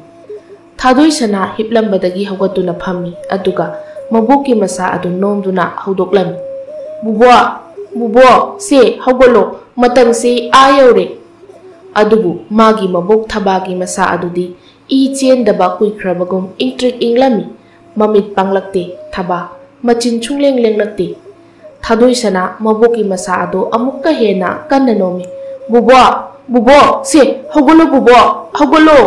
ꯊꯥꯗꯣꯏ ꯁꯅꯥ ꯍꯤꯞꯂꯝꯕꯗꯒꯤ ꯍꯧꯒꯠꯇꯨꯅ ꯐꯝꯃꯤ, ꯑꯗꯨꯒ ꯃꯕꯣꯛꯀꯤ ꯃꯁꯥ ꯑꯗꯨ ꯅꯣꯝꯗꯨꯅ ꯍꯧꯗꯣꯛꯂꯝꯃꯤ꯫ "ꯕꯨꯕꯣꯛ, ꯕꯨꯕꯣꯛ, ꯁꯦ ꯍꯧꯒꯠꯂꯣ, ꯃꯇꯝꯁꯦ ꯑꯥ ꯌꯧꯔꯦ꯫" ꯑꯗꯨꯕꯨ ꯃꯥꯒꯤ ꯃꯕꯣꯛ ꯊꯕꯥꯒꯤ ꯃꯁꯥ ꯑꯗꯨꯗꯤ ꯏ ꯆꯦꯟꯗꯕ ꯀꯨꯏꯈ꯭ꯔꯕꯒꯨꯝ ꯏꯪꯇ꯭ꯔꯤꯛ ꯏꯪꯂꯝꯃꯤ꯫ ꯃꯃꯤꯠ ꯄꯥꯡꯂꯛꯇꯦ ꯊꯕꯥ, ꯃꯆꯤꯟ ꯁꯨꯡꯂꯦꯡ ꯂꯦꯡꯂꯛꯇꯦ꯫ ꯊꯥꯗꯣꯏ ꯁꯅꯥ ꯃꯕꯣꯛꯀꯤ ꯃꯁꯥ ꯑꯗꯨ ꯑꯃꯨꯛꯀ ꯍꯦꯟꯅ ꯀꯟꯅ ꯅꯣꯝꯃꯤ꯫ "ꯕꯨꯕꯣꯛ, ꯕꯨꯕꯣꯛ, ꯁꯦ ꯍꯧꯒꯠꯂꯣ ꯕꯨꯕꯣꯛ, ꯍꯧꯒꯠꯂꯣ!"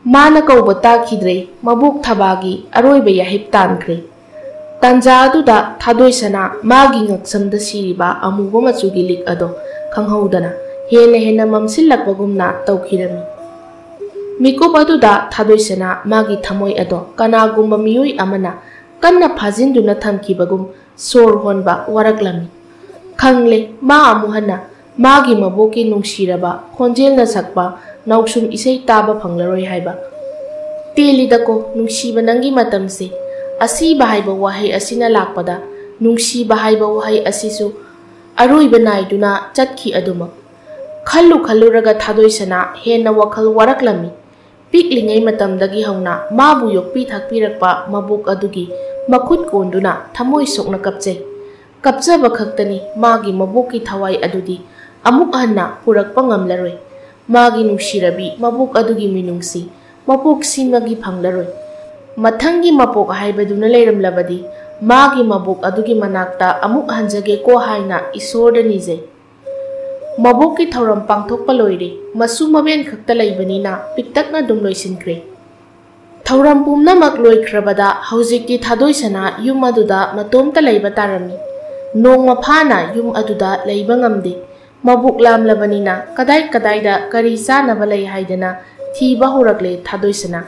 ꯃꯥꯅ ꯀꯧꯕ ꯇꯥꯈꯤꯗ꯭ꯔꯦ꯫ ꯃꯕꯣꯛ ꯊꯕꯥꯒꯤ ꯑꯔꯣꯏꯕ ꯌꯥꯍꯤꯞ ꯇꯥꯟꯈ꯭ꯔꯦ꯫ ꯇꯥꯟꯖꯥ ꯑꯗꯨꯗ ꯊꯥꯗꯣꯏ ꯁꯅꯥ ꯃꯥꯒꯤ ꯉꯛꯁꯝꯗ ꯁꯤꯔꯤꯕ ꯑꯃꯨꯕ ꯃꯆꯨꯒꯤ ꯂꯤꯛ ꯑꯗꯣ ꯈꯪꯍꯧꯗꯅ ꯍꯦꯟꯅ ꯍꯦꯟꯅ ꯃꯝꯁꯤꯜꯂꯛꯄꯒꯨꯝꯅ ꯇꯧꯈꯤꯔꯝꯃꯤ꯫ ꯃꯤꯀꯨꯞ ꯑꯗꯨꯗ ꯊꯥꯗꯣꯏꯁꯅꯥ ꯃꯥꯒꯤ ꯊꯃꯣꯏ ꯑꯗꯣ ꯀꯅꯥꯒꯨꯝꯕ ꯃꯤꯑꯣꯏ ꯑꯃꯅ ꯀꯟꯅ ꯐꯥꯖꯤꯟꯗꯨꯅ ꯊꯝꯈꯤꯕꯒꯨꯝ ꯁꯣꯔ ꯍꯣꯟꯕ ꯋꯥꯔꯛꯂꯝꯃꯤ꯫ ꯈꯪꯂꯦ, ꯃꯥ ꯑꯃꯨꯛ ꯍꯟꯅ ꯃꯥꯒꯤ ꯃꯕꯣꯛꯀꯤ ꯅꯨꯡꯁꯤꯔꯕ ꯈꯣꯟꯖꯦꯜꯅ ꯁꯛꯄ ꯅꯥꯎꯁꯨꯝ ꯏꯁꯩ ꯇꯥꯕ ꯐꯪꯂꯔꯣꯏ ꯍꯥꯏꯕ꯫ "ꯇꯦꯜꯂꯤꯗꯀꯣ ꯅꯨꯡꯁꯤꯕ ꯅꯪꯒꯤ ꯃꯇꯝꯁꯦ꯫ ꯑꯁꯤꯕ ꯍꯥꯏꯕ ꯋꯥꯍꯩ ꯑꯁꯤꯅ ꯂꯥꯛꯄꯗ ꯅꯨꯡꯁꯤꯕ ꯍꯥꯏꯕ ꯋꯥꯍꯩ ꯑꯁꯤꯁꯨ ꯑꯔꯣꯏꯕ ꯅꯥꯏꯗꯨꯅ ꯆꯠꯈꯤ ꯑꯗꯨꯃꯛ"꯫ ꯈꯜꯂꯨ ꯈꯜꯂꯨꯔꯒ ꯊꯥꯗꯣꯏꯁꯅꯥ ꯍꯦꯟꯅ ꯋꯥꯈꯜ ꯋꯥꯔꯛꯂꯝꯃꯤ꯫ ꯄꯤꯛꯂꯤꯉꯩ ꯃꯇꯝꯗꯒꯤ ꯍꯧꯅ ꯃꯥꯕꯨ ꯌꯣꯛꯄꯤ ꯊꯥꯛꯄꯤꯔꯛꯄ ꯃꯕꯣꯛ ꯑꯗꯨꯒꯤ ꯃꯈꯨꯠ ꯀꯣꯟꯗꯨꯅ ꯊꯃꯣꯏ ꯁꯣꯛꯅ ꯀꯞꯆꯩ꯫ ꯀꯞꯆꯕ ꯈꯛꯇꯅꯤ, ꯃꯥꯒꯤ ꯃꯕꯣꯛꯀꯤ ꯊꯋꯥꯏ ꯑꯗꯨꯗꯤ ꯑꯃꯨꯛ ꯍꯟꯅ ꯄꯨꯔꯛꯄ ꯉꯝꯂꯔꯣꯏ꯫ ꯃꯥꯒꯤ ꯅꯨꯡꯁꯤꯔꯕꯤ ꯃꯕꯣꯛ ꯑꯗꯨꯒꯤ ꯃꯤꯅꯨꯡꯁꯤ ꯃꯄꯣꯛꯁꯤꯃꯒꯤ ꯐꯪꯂꯔꯣꯏ꯫ ꯃꯊꯪꯒꯤ ꯃꯄꯣꯛ ꯍꯥꯏꯕꯗꯨꯅ ꯂꯩꯔꯝꯂꯕꯗꯤ ꯃꯥꯒꯤ ꯃꯕꯣꯛ ꯑꯗꯨꯒꯤ ꯃꯅꯥꯛꯇ ꯑꯃꯨꯛ ꯍꯟꯖꯒꯦꯀꯣ ꯍꯥꯏꯅ ꯏꯁꯣꯔꯗ ꯅꯤꯖꯩ꯫ ꯃꯕꯣꯛꯀꯤ ꯊꯧꯔꯝ ꯄꯥꯡꯊꯣꯛꯄ ꯂꯣꯏꯔꯦ꯫ ꯃꯁꯨ ꯃꯕꯦꯟ ꯈꯛꯇ ꯂꯩꯕꯅꯤꯅ ꯄꯤꯛꯇꯛꯅ ꯑꯗꯨꯝ ꯂꯣꯏꯁꯤꯟꯈ꯭ꯔꯦ꯫ ꯊꯧꯔꯝ ꯄꯨꯝꯅꯃꯛ ꯂꯣꯏꯈ꯭ꯔꯕꯗ ꯍꯧꯖꯤꯛꯇꯤ ꯊꯥꯗꯣꯏꯁꯅꯥ ꯌꯨꯝ ꯑꯗꯨꯗ ꯃꯇꯣꯝꯇ ꯂꯩꯕ ꯇꯥꯔꯝꯃꯤ꯫ ꯅꯣꯡꯃ ꯐꯥꯅ ꯌꯨꯝ ꯑꯗꯨꯗ ꯂꯩꯕ ꯉꯝꯗꯦ꯫ ꯃꯕꯨꯛ ꯂꯥꯝꯂꯕꯅꯤꯅ ꯀꯗꯥꯏ ꯀꯗꯥꯏꯗ ꯀꯔꯤ ꯆꯥꯅꯕ ꯂꯩ ꯍꯥꯏꯗꯅ ꯊꯤꯕ ꯍꯧꯔꯛꯂꯦ ꯊꯥꯗꯣꯏꯁꯅꯥ꯫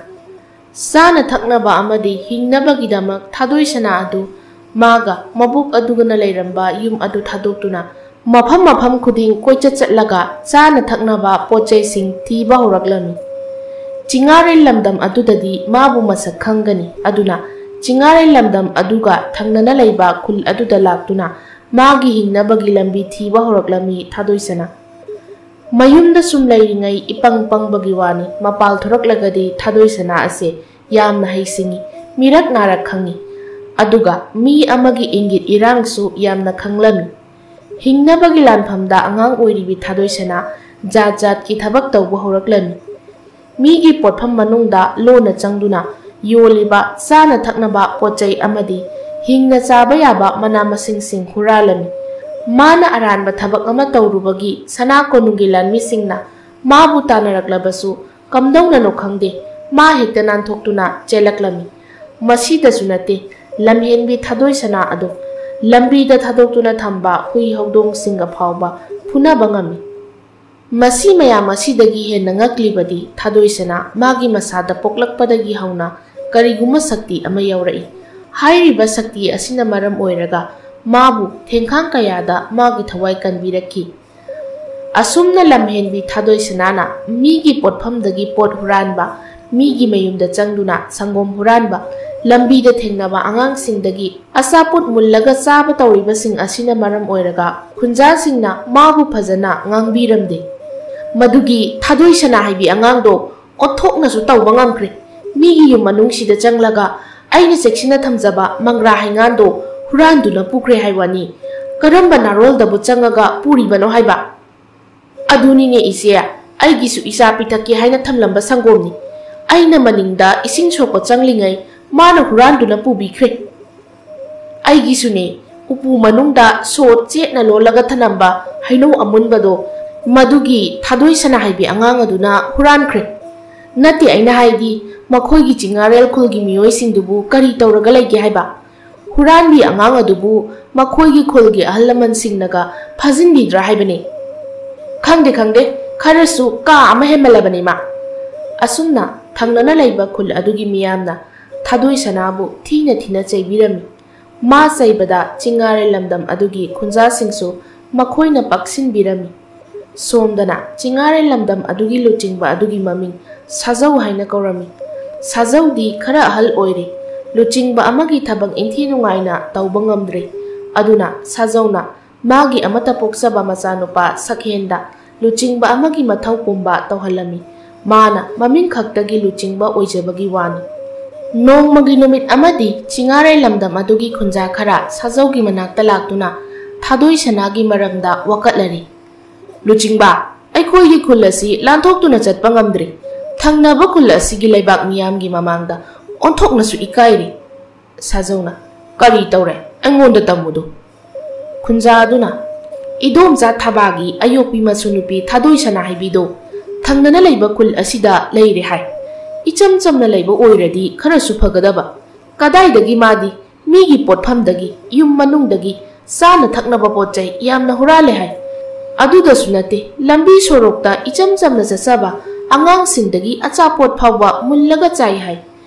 ꯆꯥꯅ ꯊꯛꯅꯕ ꯑꯃꯗꯤ ꯍꯤꯡꯅꯕꯒꯤꯗꯃꯛ ꯊꯥꯗꯣꯏꯁꯅꯥ ꯑꯗꯨ ꯃꯥꯒ ꯃꯕꯨꯛ ꯑꯗꯨꯒꯅ ꯂꯩꯔꯝꯕ ꯌꯨꯝ ꯑꯗꯨ ꯊꯥꯗꯣꯛꯇꯨꯅ ꯃꯐꯝ ꯃꯐꯝ ꯈꯨꯗꯤꯡ ꯀꯣꯏꯆꯠ ꯆꯠꯂꯒ ꯆꯥꯅ ꯊꯛꯅꯕ ꯄꯣꯠ ꯆꯩꯁꯤꯡ ꯊꯤꯕ ꯍꯧꯔꯛꯂꯝꯃꯤ꯫ ꯆꯤꯡꯉꯥꯔꯦꯜ ꯂꯝꯗꯝ ꯑꯗꯨꯗꯗꯤ ꯃꯥꯕꯨ ꯃꯁꯛ ꯈꯪꯒꯅꯤ, ꯑꯗꯨꯅ ꯆꯤꯡꯉꯥꯔꯦꯜ ꯂꯝꯗꯝ ꯑꯗꯨꯒ ꯊꯪꯅꯅ ꯂꯩꯕ ꯈꯨꯜ ꯑꯗꯨꯗ ꯂꯥꯛꯇꯨꯅ ꯃꯥꯒꯤ ꯍꯤꯡꯅꯕꯒꯤ ꯂꯝꯕꯤ ꯊꯤꯕ ꯍꯧꯔꯛꯂꯝꯃꯤ ꯊꯥꯗꯣꯏꯁꯅꯥ꯫ ꯃꯌꯨꯝꯗ ꯁꯨꯝ ꯂꯩꯔꯤꯉꯩ ꯏꯄꯪ ꯄꯪꯕꯒꯤ ꯋꯥꯅꯤ, ꯃꯄꯥꯜ ꯊꯣꯔꯛꯂꯒꯗꯤ ꯊꯥꯗꯣꯏꯁꯅꯥ ꯑꯁꯦ ꯌꯥꯝꯅ ꯍꯩꯁꯤꯡꯉꯤ, ꯃꯤꯔꯛ ꯅꯥꯔꯛ ꯈꯪꯉꯤ꯫ ꯑꯗꯨꯒ ꯃꯤ ꯑꯃꯒꯤ ꯏꯪꯒꯤꯠ ꯏꯔꯥꯡꯁꯨ ꯌꯥꯝꯅ ꯈꯪꯂꯝꯃꯤ꯫ ꯍꯤꯡꯅꯕꯒꯤ ꯂꯥꯟꯐꯝꯗ ꯑꯉꯥꯡ ꯑꯣꯏꯔꯤꯕꯤ ꯊꯥꯗꯣꯏꯁꯅꯥ ꯖꯥꯠ ꯖꯥꯠꯀꯤ ꯊꯕꯛ ꯇꯧꯕ ꯍꯧꯔꯛꯂꯝꯃꯤ꯫ ꯃꯤꯒꯤ ꯄꯣꯠꯐꯝ ꯃꯅꯨꯡꯗ ꯂꯣꯟꯅ ꯆꯪꯗꯨꯅ ꯌꯣꯜꯂꯤꯕ ꯆꯥꯅ ꯊꯛꯅꯕ ꯄꯣꯠ ꯆꯩ ꯑꯃꯗꯤ ꯍꯤꯡꯅ ꯆꯥꯕ ꯌꯥꯕ ꯃꯅꯥ ꯃꯁꯤꯡꯁꯤꯡ ꯍꯨꯔꯥꯜꯂꯝꯃꯤ꯫ ꯃꯥꯅ ꯑꯔꯥꯟꯕ ꯊꯕꯛ ꯑꯃ ꯇꯧꯔꯨꯕꯒꯤ ꯁꯅꯥ ꯀꯣꯅꯨꯡꯒꯤ ꯂꯥꯟꯃꯤꯁꯤꯡꯅ ꯃꯥꯕꯨ ꯇꯥꯟꯅꯔꯛꯂꯕꯁꯨ ꯀꯝꯗꯧꯅꯅꯣ ꯈꯪꯗꯦ, ꯃꯥ ꯍꯦꯛꯇ ꯅꯥꯟꯊꯣꯛꯇꯨꯅ ꯆꯦꯜꯂꯛꯂꯝꯃꯤ꯫ ꯃꯁꯤꯗꯁꯨ ꯅꯠꯇꯦ, ꯂꯝꯍꯦꯟꯕꯤ ꯊꯥꯗꯣꯏꯁꯅꯥ ꯑꯗꯣ ꯂꯝꯕꯤꯗ ꯊꯥꯗꯣꯛꯇꯨꯅ ꯊꯝꯕ ꯍꯨꯏ ꯍꯧꯗꯣꯡꯁꯤꯡꯒ ꯐꯥꯎꯕ ꯐꯨꯅꯕ ꯉꯝꯃꯤ꯫ ꯃꯁꯤ ꯃꯌꯥꯝ ꯑꯁꯤꯗꯒꯤ ꯍꯦꯟꯅ ꯉꯛꯂꯤꯕꯗꯤ ꯊꯥꯗꯣꯏꯁꯅꯥ ꯃꯥꯒꯤ ꯃꯁꯥꯗ ꯄꯣꯛꯂꯛꯄꯗꯒꯤ ꯍꯧꯅ ꯀꯔꯤꯒꯨꯝꯕ ꯁꯛꯇꯤ ꯑꯃ ꯌꯥꯎꯔꯛꯏ꯫ ꯍꯥꯏꯔꯤꯕ ꯁꯛꯇꯤ ꯑꯁꯤꯅ ꯃꯔꯝ ꯑꯣꯏꯔꯒ ꯃꯥꯕꯨ ꯊꯦꯡꯈꯥꯡ ꯀꯌꯥꯗ ꯃꯥꯒꯤ ꯊꯋꯥꯏ ꯀꯟꯕꯤꯔꯛꯈꯤ꯫ ꯑꯁꯨꯝꯅ ꯂꯝꯍꯦꯟꯕꯤ ꯊꯥꯗꯣꯏꯁꯅꯥꯅ ꯃꯤꯒꯤ ꯄꯣꯠꯐꯝꯗꯒꯤ ꯄꯣꯠ ꯍꯨꯔꯥꯟꯕ, ꯃꯤꯒꯤ ꯃꯌꯨꯝꯗ ꯆꯪꯗꯨꯅ ꯁꯪꯒꯣꯝ ꯍꯨꯔꯥꯟꯕ, ꯂꯝꯕꯤꯗ ꯊꯦꯡꯅꯕ ꯑꯉꯥꯡꯁꯤꯡꯗꯒꯤ ꯑꯆꯥꯄꯣꯠ ꯃꯨꯜꯂꯒ ꯆꯥꯕ ꯇꯧꯔꯤꯕꯁꯤꯡ ꯑꯁꯤꯅ ꯃꯔꯝ ꯑꯣꯏꯔꯒ ꯈꯨꯟꯖꯥꯁꯤꯡꯅ ꯃꯥꯕꯨ ꯐꯖꯅ ꯉꯥꯡꯕꯤꯔꯝꯗꯦ꯫ ꯃꯗꯨꯒꯤ ꯊꯥꯗꯣꯏꯁꯅꯥ ꯍꯥꯏꯕꯤ ꯑꯉꯥꯡꯗꯣ ꯑꯣꯟꯊꯣꯛꯅꯁꯨ ꯇꯧꯕ ꯉꯝꯈ꯭ꯔꯦ꯫ ꯃꯤꯒꯤ ꯌꯨꯝ ꯃꯅꯨꯡꯁꯤꯗ ꯆꯪꯂꯒ ꯑꯩꯅ ꯆꯦꯛꯁꯤꯟꯅ ꯊꯝꯖꯕ ꯃꯪꯒ꯭ꯔꯥ ꯍꯩꯉꯥꯟꯗꯣ ꯍꯨꯔꯥꯟꯗꯨꯅ ꯄꯨꯈ꯭ꯔꯦ ꯍꯥꯏ ꯋꯥꯅꯤ꯫ ꯀꯔꯝꯕ ꯅꯥꯔꯣꯜꯗꯕꯨ ꯆꯪꯉꯒ ꯄꯨꯔꯤꯕꯅꯣ ꯍꯥꯏꯕ? ꯑꯗꯨꯅꯤꯅꯦ ꯏꯆꯦ, ꯑꯩꯒꯤꯁꯨ ꯏꯆꯥ ꯄꯤꯊꯛꯀꯦ ꯍꯥꯏꯅ ꯊꯝꯂꯝꯕ ꯁꯪꯒꯣꯝꯅꯤ꯫ ꯑꯩꯅ ꯃꯅꯤꯡꯗ ꯏꯁꯤꯡ ꯁꯣꯛꯄ ꯆꯪꯂꯤꯉꯩ ꯃꯥꯅ ꯍꯨꯔꯥꯟꯗꯨꯅ ꯄꯨꯕꯤꯈ꯭ꯔꯦ꯫ ꯑꯩꯒꯤꯁꯨꯅꯦ, ꯎꯄꯨ ꯃꯅꯨꯡꯗ ꯁꯣꯠ ꯆꯦꯠꯅ ꯂꯣꯜꯂꯒ ꯊꯅꯝꯕ ꯍꯩꯅꯧ ꯑꯃꯨꯟꯕꯗꯣ, ꯃꯗꯨꯒꯤ ꯊꯥꯗꯣꯏ ꯁꯅꯥꯍꯩꯕꯤ ꯑꯉꯥꯡ ꯑꯗꯨꯅ ꯍꯨꯔꯥꯟꯈ꯭ꯔꯦ꯫ ꯅꯠꯇꯦ, ꯑꯩꯅ ꯍꯥꯏꯗꯤ, ꯃꯈꯣꯏꯒꯤ ꯆꯤꯡꯉꯥꯔꯦꯜ ꯈꯨꯜꯒꯤ ꯃꯤꯑꯣꯏꯁꯤꯡꯗꯨꯕꯨ ꯀꯔꯤ ꯇꯧꯔꯒ ꯂꯩꯒꯦ ꯍꯥꯏꯕ? ꯍꯨꯔꯥꯟꯕꯤ ꯑꯉꯥꯡ ꯑꯗꯨꯕꯨ ꯃꯈꯣꯏꯒꯤ ꯈꯨꯜꯒꯤ ꯑꯍꯜ ꯂꯃꯟꯁꯤꯡꯅꯒ ꯐꯥꯖꯤꯟꯕꯤꯗ꯭ꯔꯥ ꯍꯥꯏꯕꯅꯤ꯫ ꯈꯪꯗꯦ, ꯈꯪꯗꯦ, ꯈꯔꯁꯨ ꯀꯥ ꯑꯃ ꯍꯦꯟꯃꯜꯂꯕꯅꯤ ꯃꯥ꯫ ꯑꯁꯨꯝꯅ ꯊꯪꯅꯅ ꯂꯩꯕ ꯈꯨꯜ ꯑꯗꯨꯒꯤ ꯃꯤꯌꯥꯝꯅ ꯊꯥꯗꯣꯏ ꯁꯅꯥꯕꯨ ꯊꯤꯅ ꯊꯤꯅ ꯆꯩꯕꯤꯔꯝꯃꯤ꯫ ꯃꯥ ꯆꯩꯕꯗ ꯆꯤꯡꯉꯥꯔꯦꯜ ꯂꯝꯗꯝ ꯑꯗꯨꯒꯤ ꯈꯨꯟꯖꯥꯁꯤꯡꯁꯨ ꯃꯈꯣꯏꯅ ꯄꯛꯁꯤꯟꯕꯤꯔꯝꯃꯤ꯫ ꯁꯣꯝꯗꯅ ꯆꯤꯡꯉꯥꯔꯦꯜ ꯂꯝꯗꯝ ꯑꯗꯨꯒꯤ ꯂꯨꯆꯤꯡꯕ ꯑꯗꯨꯒꯤ ꯃꯃꯤꯡ ꯁꯥꯖꯧ ꯍꯥꯏꯅ ꯀꯧꯔꯝꯃꯤ꯫ ꯁꯥꯖꯧꯗꯤ ꯈꯔ ꯑꯍꯜ ꯑꯣꯏꯔꯦ꯫ ꯂꯨꯆꯤꯡꯕ ꯑꯃꯒꯤ ꯊꯕꯛ ꯏꯟꯊꯤ ꯅꯨꯡꯉꯥꯏꯅ ꯇꯧꯕ ꯉꯝꯗ꯭ꯔꯦ꯫ ꯑꯗꯨꯅ ꯁꯥꯖꯧꯅ ꯃꯥꯒꯤ ꯑꯃꯠꯇ ꯄꯣꯛꯆꯕ ꯃꯆꯥꯅꯨꯄꯥ ꯁꯛꯍꯦꯟꯗ ꯂꯨꯆꯤꯡꯕ ꯑꯃꯒꯤ ꯃꯊꯧ ꯄꯨꯝꯕ ꯇꯧꯍꯜꯂꯝꯃꯤ꯫ ꯃꯥꯅ ꯃꯃꯤꯡ ꯈꯛꯇꯒꯤ ꯂꯨꯆꯤꯡꯕ ꯑꯣꯏꯖꯕꯒꯤ ꯋꯥꯅꯤ꯫ ꯅꯣꯡꯃꯒꯤ ꯅꯨꯃꯤꯠ ꯑꯃꯗꯤ ꯆꯤꯡꯉꯥꯔꯦꯜ ꯂꯝꯗꯝ ꯑꯗꯨꯒꯤ ꯈꯨꯟꯖꯥ ꯈꯔ ꯁꯥꯖꯧꯒꯤ ꯃꯅꯥꯛꯇ ꯂꯥꯛꯇꯨꯅ ꯊꯥꯗꯣꯏ ꯁꯅꯥꯒꯤ ꯃꯔꯝꯗ ꯋꯥꯀꯠꯂꯔꯤ꯫ ꯂꯨꯆꯤꯡꯕ, ꯑꯩꯈꯣꯏꯒꯤ ꯈꯨꯜ ꯑꯁꯤ ꯂꯥꯟꯊꯣꯛꯇꯨꯅ ꯆꯠꯄ ꯉꯝꯗ꯭ꯔꯤ꯫ ꯊꯪꯅꯕ ꯈꯨꯜ ꯑꯁꯤꯒꯤ ꯂꯩꯕꯥꯛ ꯃꯤꯌꯥꯝꯒꯤ ꯃꯃꯥꯡꯗ ꯑꯣꯟꯊꯣꯛꯅꯁꯨ ꯏꯀꯥꯏꯔꯤ꯫ ꯁꯥꯖꯧꯅ, ꯀꯔꯤ ꯇꯧꯔꯦ? ꯑꯩꯉꯣꯟꯗ ꯇꯝꯃꯨꯗꯨ꯫ ꯈꯨꯟꯖꯥ ꯑꯗꯨꯅ, ꯏꯗꯣꯝꯆꯥ ꯊꯕꯥꯒꯤ ꯑꯌꯣꯛꯄꯤ ꯃꯁꯨ ꯅꯨꯄꯤ ꯊꯥꯗꯣꯏ ꯁꯅꯥꯍꯩꯕꯤꯗꯣ ꯊꯪꯅꯅ ꯂꯩꯕ ꯈꯨꯜ ꯑꯁꯤꯗ ꯂꯩꯔꯦ ꯍꯥꯏ꯫ ꯏꯆꯝ ꯆꯝꯅ ꯂꯩꯕ ꯑꯣꯏꯔꯗꯤ ꯈꯔꯁꯨ ꯐꯒꯗꯕ꯫ ꯀꯗꯥꯏꯗꯒꯤ ꯃꯥꯗꯤ ꯃꯤꯒꯤ ꯄꯣꯠꯐꯝꯗꯒꯤ, ꯌꯨꯝ ꯃꯅꯨꯡꯗꯒꯤ ꯆꯥꯅ ꯊꯛꯅꯕ ꯄꯣꯠ ꯆꯩ ꯌꯥꯝꯅ ꯍꯨꯔꯥꯜꯂꯦ ꯍꯥꯏ꯫ ꯑꯗꯨꯗꯁꯨ ꯅꯠꯇꯦ, ꯂꯝꯕꯤ ꯁꯣꯔꯣꯛꯇ ꯏꯆꯝ ꯆꯝꯅ ꯆꯠꯆꯕ ꯑꯉꯥꯡꯁꯤꯡꯗꯒꯤ ꯑꯆꯥꯄꯣꯠ ꯐꯥꯎꯕ ꯃꯨꯜꯂꯒ ꯆꯥꯏ ꯍꯥꯏ꯫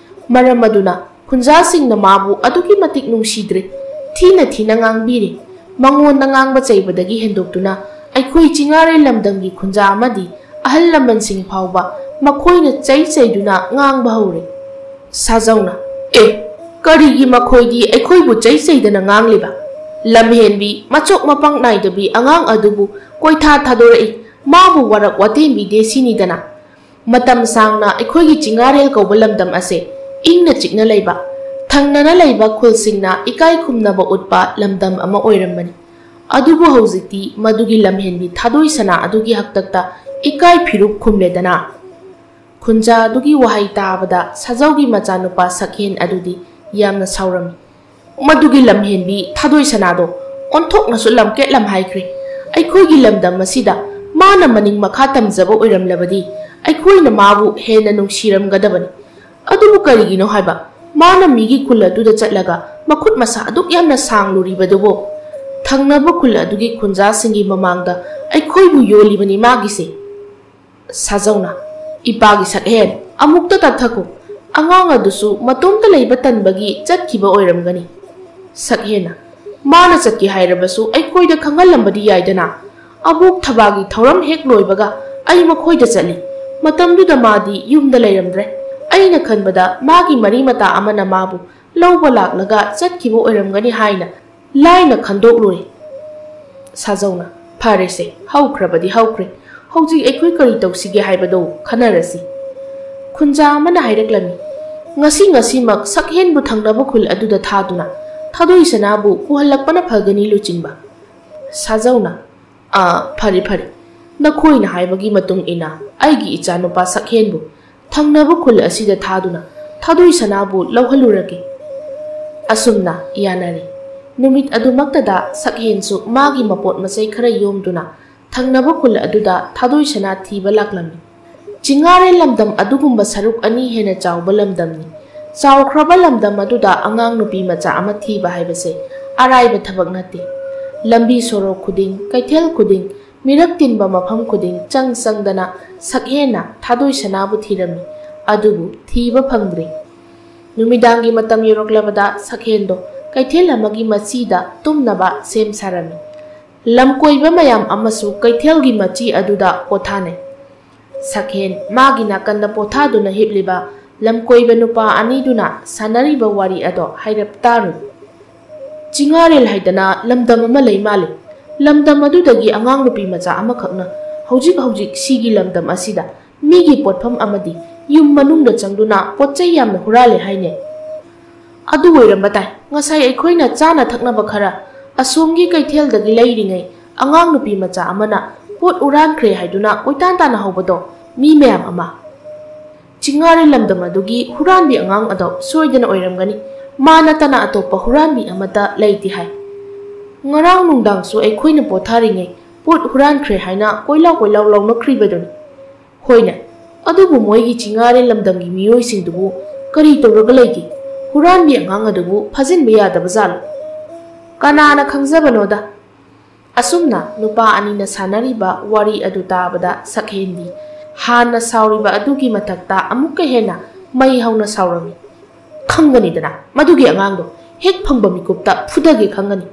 ꯃꯔꯝ ꯑꯗꯨꯅ ꯈꯨꯟꯖꯥꯁꯤꯡꯅ ꯃꯥꯕꯨ ꯑꯗꯨꯛꯀꯤ ꯃꯇꯤꯛ ꯅꯨꯡꯁꯤꯗ꯭ꯔꯦ, ꯊꯤꯅ ꯊꯤꯅ ꯉꯥꯡꯕꯤꯔꯦ꯫ ꯃꯉꯣꯟꯗ ꯉꯥꯡꯕ ꯆꯩꯕꯗꯒꯤ ꯍꯦꯟꯗꯣꯛꯇꯨꯅ ꯑꯩꯈꯣꯏ ꯆꯤꯡꯉꯥꯔꯦꯜ ꯂꯝꯗꯝꯒꯤ ꯈꯨꯟꯖꯥ ꯑꯃꯗꯤ ꯑꯍꯜ ꯂꯃꯟꯁꯤꯡ ꯐꯥꯎꯕ ꯃꯈꯣꯏꯅ ꯆꯩ ꯆꯩꯗꯨꯅ ꯉꯥꯡꯕ ꯍꯧꯔꯦ꯫ ꯁꯥꯖꯧꯅ, "ꯑꯦ, ꯀꯔꯤꯒꯤ ꯃꯈꯣꯏꯗꯤ ꯑꯩꯈꯣꯏꯕꯨ ꯆꯩ ꯆꯩꯗꯅ ꯉꯥꯡꯂꯤꯕ? ꯂꯝꯍꯦꯟꯕꯤ, ꯃꯆꯣꯛ ꯃꯄꯥꯡ ꯅꯥꯏꯗꯕꯤ ꯑꯉꯥꯡ ꯑꯗꯨꯕꯨ ꯀꯣꯏꯊꯥ ꯊꯥꯗꯣꯔꯛꯏ, ꯃꯥꯕꯨ ꯋꯥꯔꯛ ꯋꯥꯇꯦꯝꯕꯤꯗꯦ ꯁꯤꯅꯤꯗꯅ?" ꯃꯇꯝ ꯁꯥꯡꯅ ꯑꯩꯈꯣꯏꯒꯤ ꯆꯤꯡꯉꯥꯔꯦꯜ ꯀꯧꯕ ꯂꯝꯗꯝ ꯑꯁꯦ ꯏꯪꯅ ꯆꯤꯛꯅ ꯂꯩꯕ, ꯊꯪꯅꯅ ꯂꯩꯕ ꯈꯨꯜꯁꯤꯡꯅ ꯏꯀꯥꯏ ꯈꯨꯝꯅꯕ ꯎꯠꯄ ꯂꯝꯗꯝ ꯑꯃ ꯑꯣꯏꯔꯝꯕꯅꯤ꯫ ꯑꯗꯨꯕꯨ ꯍꯧꯖꯤꯛꯇꯤ ꯃꯗꯨꯒꯤ ꯂꯝꯍꯦꯟꯕꯤ ꯊꯥꯗꯣꯏ ꯁꯅꯥ ꯑꯗꯨꯒꯤ ꯍꯥꯛꯇꯛꯇ ꯏꯀꯥꯏ ꯐꯤꯔꯨꯛ ꯈꯨꯝꯂꯦꯗꯅ꯫ ꯈꯨꯟꯖꯥ ꯑꯗꯨꯒꯤ ꯋꯥꯍꯩ ꯇꯥꯕꯗ ꯁꯥꯖꯧꯒꯤ ꯃꯆꯥꯅꯨꯄꯥ ꯁꯛꯍꯦꯟ ꯑꯗꯨꯗꯤ ꯌꯥꯝꯅ ꯁꯥꯎꯔꯝꯃꯤ꯫ ꯃꯗꯨꯒꯤ ꯂꯝꯍꯦꯟꯕꯤ ꯊꯥꯗꯣꯏ ꯁꯅꯥꯗꯣ ꯑꯣꯟꯊꯣꯛꯅꯁꯨ ꯂꯝꯀꯦꯠ ꯂꯝꯍꯥꯏꯈ꯭ꯔꯦ꯫ ꯑꯩꯈꯣꯏꯒꯤ ꯂꯝꯗꯝ ꯑꯁꯤꯗ ꯃꯥꯅ ꯃꯅꯤꯡ ꯃꯈꯥ ꯇꯝꯖꯕ ꯑꯣꯏꯔꯝꯂꯕꯗꯤ ꯑꯩꯈꯣꯏꯅ ꯃꯥꯕꯨ ꯍꯦꯟꯅ ꯅꯨꯡꯁꯤꯔꯝꯒꯗꯕꯅꯤ꯫ ꯑꯗꯨꯕꯨ ꯀꯔꯤꯒꯤꯅꯣ ꯍꯥꯏꯕ, ꯃꯥꯅ ꯃꯤꯒꯤ ꯈꯨꯜ ꯑꯗꯨꯗ ꯆꯠꯂꯒ ꯃꯈꯨꯠ ꯃꯁꯥ ꯑꯗꯨꯛ ꯌꯥꯝꯅ ꯁꯥꯡꯂꯨꯔꯤꯕꯗꯨꯕꯨ? ꯊꯪꯅꯕ ꯈꯨꯜ ꯑꯗꯨꯒꯤ ꯈꯨꯟꯖꯥꯁꯤꯡꯒꯤ ꯃꯃꯥꯡꯗ ꯑꯩꯈꯣꯏꯕꯨ ꯌꯣꯜꯂꯤꯕꯅꯤ ꯃꯥꯒꯤꯁꯦ꯫ ꯁꯥꯖꯧꯅ, "ꯏꯄꯥꯒꯤ ꯁꯛꯍꯦꯟ, ꯑꯃꯨꯛꯇ ꯇꯞꯊꯈꯣ꯫ ꯑꯉꯥꯡ ꯑꯗꯨꯁꯨ ꯃꯇꯣꯝꯇ ꯂꯩꯕ ꯇꯟꯕꯒꯤ ꯆꯠꯈꯤꯕ ꯑꯣꯏꯔꯝꯒꯅꯤ꯫" ꯁꯛꯍꯦꯟꯅ, "ꯃꯥꯅ ꯆꯠꯀꯦ ꯍꯥꯏꯔꯕꯁꯨ ꯑꯩꯈꯣꯏꯗ ꯈꯪꯍꯜꯂꯝꯕꯗꯤ ꯌꯥꯏꯗꯅ꯫ ꯑꯕꯣꯛ ꯊꯕꯥꯒꯤ ꯊꯧꯔꯝ ꯍꯦꯛ ꯂꯣꯏꯕꯒ ꯑꯩ ꯃꯈꯣꯏꯗ ꯆꯠꯂꯤ꯫ ꯃꯇꯝꯗꯨꯗ ꯃꯥꯗꯤ ꯌꯨꯝꯗ ꯂꯩꯔꯝꯗ꯭ꯔꯦ꯫ ꯑꯩꯅ ꯈꯟꯕꯗ ꯃꯥꯒꯤ ꯃꯔꯤ ꯃꯇꯥ ꯑꯃꯅ ꯃꯥꯕꯨ ꯂꯧꯕ ꯂꯥꯛꯂꯒ ꯆꯠꯈꯤꯕ ꯑꯣꯏꯔꯝꯒꯅꯤ ꯍꯥꯏꯅ ꯂꯥꯏꯅ ꯈꯟꯗꯣꯛꯂꯨꯔꯦ꯫" ꯁꯥꯖꯧꯅ, "ꯐꯔꯦꯁꯦ, ꯍꯧꯈ꯭ꯔꯕꯗꯤ ꯍꯧꯈ꯭ꯔꯦ꯫ ꯍꯧꯖꯤꯛ ꯑꯩꯈꯣꯏ ꯀꯔꯤ ꯇꯧꯁꯤꯒꯦ ꯍꯥꯏꯕꯗꯨ ꯈꯟꯅꯔꯁꯤ꯫" ꯈꯨꯟꯖꯥ ꯑꯃꯅ ꯍꯥꯏꯔꯛꯂꯝꯃꯤ, "ꯉꯁꯤ ꯉꯁꯤꯃꯛ ꯁꯛꯍꯦꯟꯕꯨ ꯊꯪꯅꯕ ꯈꯨꯜ ꯑꯗꯨꯗ ꯊꯥꯗꯨꯅ ꯊꯥꯗꯣꯏ ꯁꯅꯥꯕꯨ ꯄꯨꯍꯜꯂꯛꯄꯅ ꯐꯒꯅꯤ ꯂꯨꯆꯤꯡꯕ꯫" ꯁꯥꯖꯧꯅ, "ꯑꯥ, ꯐꯔꯦ ꯐꯔꯦ, ꯅꯈꯣꯏꯅ ꯍꯥꯏꯕꯒꯤ ꯃꯇꯨꯡ ꯏꯟꯅ ꯑꯩꯒꯤ ꯏꯆꯥꯅꯨꯄꯥ ꯁꯛꯍꯦꯟꯕꯨ ꯊꯪꯅꯕ ꯈꯨꯜ ꯑꯁꯤꯗ ꯊꯥꯗꯨꯅ ꯊꯥꯗꯣꯏ ꯁꯅꯥꯕꯨ ꯂꯧꯍꯜꯂꯨꯔꯒꯦ꯫" ꯑꯁꯨꯝꯅ ꯌꯥꯅꯔꯦ꯫ ꯅꯨꯃꯤꯠ ꯑꯗꯨꯃꯛꯇꯗ ꯁꯛꯍꯦꯟꯁꯨ ꯃꯥꯒꯤ ꯃꯄꯣꯠ ꯃꯆꯩ ꯈꯔ ꯌꯣꯝꯗꯨꯅ ꯊꯪꯅꯕ ꯈꯨꯜ ꯑꯗꯨꯗ ꯊꯥꯗꯣꯏ ꯁꯅꯥ ꯊꯤꯕ ꯂꯥꯛꯂꯝꯃꯤ꯫ ꯆꯤꯡꯉꯥꯔꯦꯜ ꯂꯝꯗꯝ ꯑꯗꯨꯒꯨꯝꯕ ꯁꯔꯨꯛ ꯑꯅꯤ ꯍꯦꯟꯅ ꯆꯥꯎꯕ ꯂꯝꯗꯝꯅꯤ꯫ ꯆꯥꯎꯈ꯭ꯔꯕ ꯂꯝꯗꯝ ꯑꯗꯨꯗ ꯑꯉꯥꯡ ꯅꯨꯄꯤ ꯃꯆꯥ ꯑꯃ ꯊꯤꯕ ꯍꯥꯏꯕꯁꯦ ꯑꯔꯥꯏꯕ ꯊꯕꯛ ꯅꯠꯇꯦ꯫ ꯂꯝꯕꯤ ꯁꯣꯔꯣꯛ ꯈꯨꯗꯤꯡ, ꯀꯩꯊꯦꯜ ꯈꯨꯗꯤꯡ, ꯃꯤꯔꯛ ꯇꯤꯟꯕ ꯃꯐꯝ ꯈꯨꯗꯤꯡ ꯆꯪ ꯆꯪꯗꯅ ꯁꯛꯍꯦꯟꯅ ꯊꯥꯗꯣꯏ ꯁꯅꯥꯕꯨ ꯊꯤꯔꯝꯃꯤ, ꯑꯗꯨꯕꯨ ꯊꯤꯕ ꯐꯪꯗ꯭ꯔꯤ꯫ ꯅꯨꯃꯤꯗꯥꯡꯒꯤ ꯃꯇꯝ ꯌꯧꯔꯛꯂꯕꯗ ꯁꯛꯍꯦꯟꯗꯣ ꯀꯩꯊꯦꯜ ꯑꯃꯒꯤ ꯃꯆꯤꯗ ꯇꯨꯝꯅꯕ ꯁꯦꯝ ꯁꯥꯔꯝꯃꯤ꯫ ꯂꯝꯀꯣꯏꯕ ꯃꯌꯥꯝ ꯑꯃꯁꯨ ꯀꯩꯊꯦꯜꯒꯤ ꯃꯆꯤ ꯑꯗꯨꯗ ꯄꯣꯊꯥꯅꯩ꯫ ꯁꯛꯍꯦꯟ ꯃꯥꯒꯤ ꯅꯥꯀꯟꯗ ꯄꯣꯊꯥꯗꯨꯅ ꯍꯤꯞꯂꯤꯕ ꯂꯝꯀꯣꯏꯕ ꯅꯨꯄꯥ ꯑꯅꯤꯗꯨꯅ ꯁꯥꯟꯅꯔꯤꯕ ꯋꯥꯔꯤ ꯑꯗꯣ ꯍꯥꯏꯔꯞ ꯇꯥꯔꯨ꯫ ꯆꯤꯡꯉꯥꯔꯦꯜ ꯍꯥꯏꯗꯅ ꯂꯝꯗꯝ ꯑꯃ ꯂꯩ ꯃꯥꯜꯂꯤ꯫ ꯂꯝꯗꯝ ꯑꯗꯨꯗꯒꯤ ꯑꯉꯥꯡ ꯅꯨꯄꯤ ꯃꯆꯥ ꯑꯃꯈꯛꯅ ꯍꯧꯖꯤꯛ ꯍꯧꯖꯤꯛ ꯁꯤꯒꯤ ꯂꯝꯗꯝ ꯑꯁꯤꯗ ꯃꯤꯒꯤ ꯄꯣꯠꯐꯝ ꯑꯃꯗꯤ ꯌꯨꯝ ꯃꯅꯨꯡꯗ ꯆꯪꯗꯨꯅ ꯄꯣꯠ ꯆꯩ ꯌꯥꯝꯅ ꯍꯨꯔꯥꯜꯂꯦ ꯍꯥꯏꯅꯦ꯫ ꯑꯗꯨ ꯑꯣꯏꯔꯝꯕ ꯇꯥꯏ꯫ ꯉꯁꯥꯏ ꯑꯩꯈꯣꯏꯅ ꯆꯥꯅ ꯊꯛꯅꯕ ꯈꯔ ꯑꯁꯣꯝꯒꯤ ꯀꯩꯊꯦꯜꯗꯒꯤ ꯂꯩꯔꯤꯉꯩ, ꯑꯉꯥꯡ ꯅꯨꯄꯤ ꯃꯆꯥ ꯑꯃꯅ ꯄꯣꯠ ꯍꯨꯔꯥꯟꯈ꯭ꯔꯦ ꯍꯥꯏꯗꯨꯅ ꯀꯣꯏꯇꯥꯟ ꯇꯥꯟꯅꯍꯧꯕꯗꯣ ꯃꯤ ꯃꯌꯥꯝ ꯑꯃ꯫ ꯆꯤꯡꯉꯥꯔꯦꯜ ꯂꯝꯗꯝ ꯑꯗꯨꯒꯤ ꯍꯨꯔꯥꯟꯕꯤ ꯑꯉꯥꯡ ꯑꯗꯣ ꯁꯣꯏꯗꯅ ꯑꯣꯏꯔꯝꯒꯅꯤ꯫ ꯃꯥ ꯅꯠꯇꯅ ꯑꯇꯣꯞꯄ ꯍꯨꯔꯥꯟꯕꯤ ꯑꯃꯠꯇ ꯂꯩꯇꯦ ꯍꯥꯏ꯫ ꯉꯔꯥꯡ ꯅꯨꯡꯗꯥꯡꯁꯨ ꯑꯩꯈꯣꯏꯅ ꯄꯣꯊꯥꯔꯤꯉꯩ ꯄꯣꯠ ꯍꯨꯔꯥꯟꯈ꯭ꯔꯦ ꯍꯥꯏꯅ ꯀꯣꯏꯂꯥꯎ ꯀꯣꯏꯂꯥꯎ ꯂꯥꯎꯅꯈ꯭ꯔꯤꯕꯗꯨꯅꯤ꯫ ꯍꯣꯏꯅꯦ, ꯑꯗꯨꯕꯨ ꯃꯣꯏꯒꯤ ꯆꯤꯡꯉꯥꯔꯦꯜ ꯂꯝꯗꯝꯒꯤ ꯃꯤꯑꯣꯏꯁꯤꯡꯗꯨꯕꯨ ꯀꯔꯤ ꯇꯧꯔꯒ ꯂꯩꯒꯦ? ꯍꯨꯔꯥꯟꯕꯤ ꯑꯉꯥꯡ ꯑꯗꯨꯕꯨ ꯐꯥꯖꯤꯟꯕ ꯌꯥꯗꯕ ꯖꯥꯠꯂꯣ? ꯀꯅꯥꯅ ꯈꯪꯖꯕꯅꯣꯗ? ꯑꯁꯨꯝꯅ ꯅꯨꯄꯥ ꯑꯅꯤꯅ ꯁꯥꯟꯅꯔꯤꯕ ꯋꯥꯔꯤ ꯑꯗꯨ ꯇꯥꯕꯗ ꯁꯛꯍꯦꯟꯗꯤ ꯍꯥꯟꯅ ꯁꯥꯎꯔꯤꯕ ꯑꯗꯨꯒꯤ ꯃꯊꯛꯇ ꯑꯃꯨꯛꯀ ꯍꯦꯟꯅ ꯃꯩ ꯍꯧꯅ ꯁꯥꯎꯔꯝꯃꯤ꯫ "ꯈꯪꯒꯅꯤꯗꯅ, ꯃꯗꯨꯒꯤ ꯑꯉꯥꯡꯗꯣ ꯍꯦꯛ ꯐꯪꯕ ꯃꯤꯀꯨꯞꯇ ꯐꯨꯗꯒꯦ ꯈꯪꯒꯅꯤ꯫"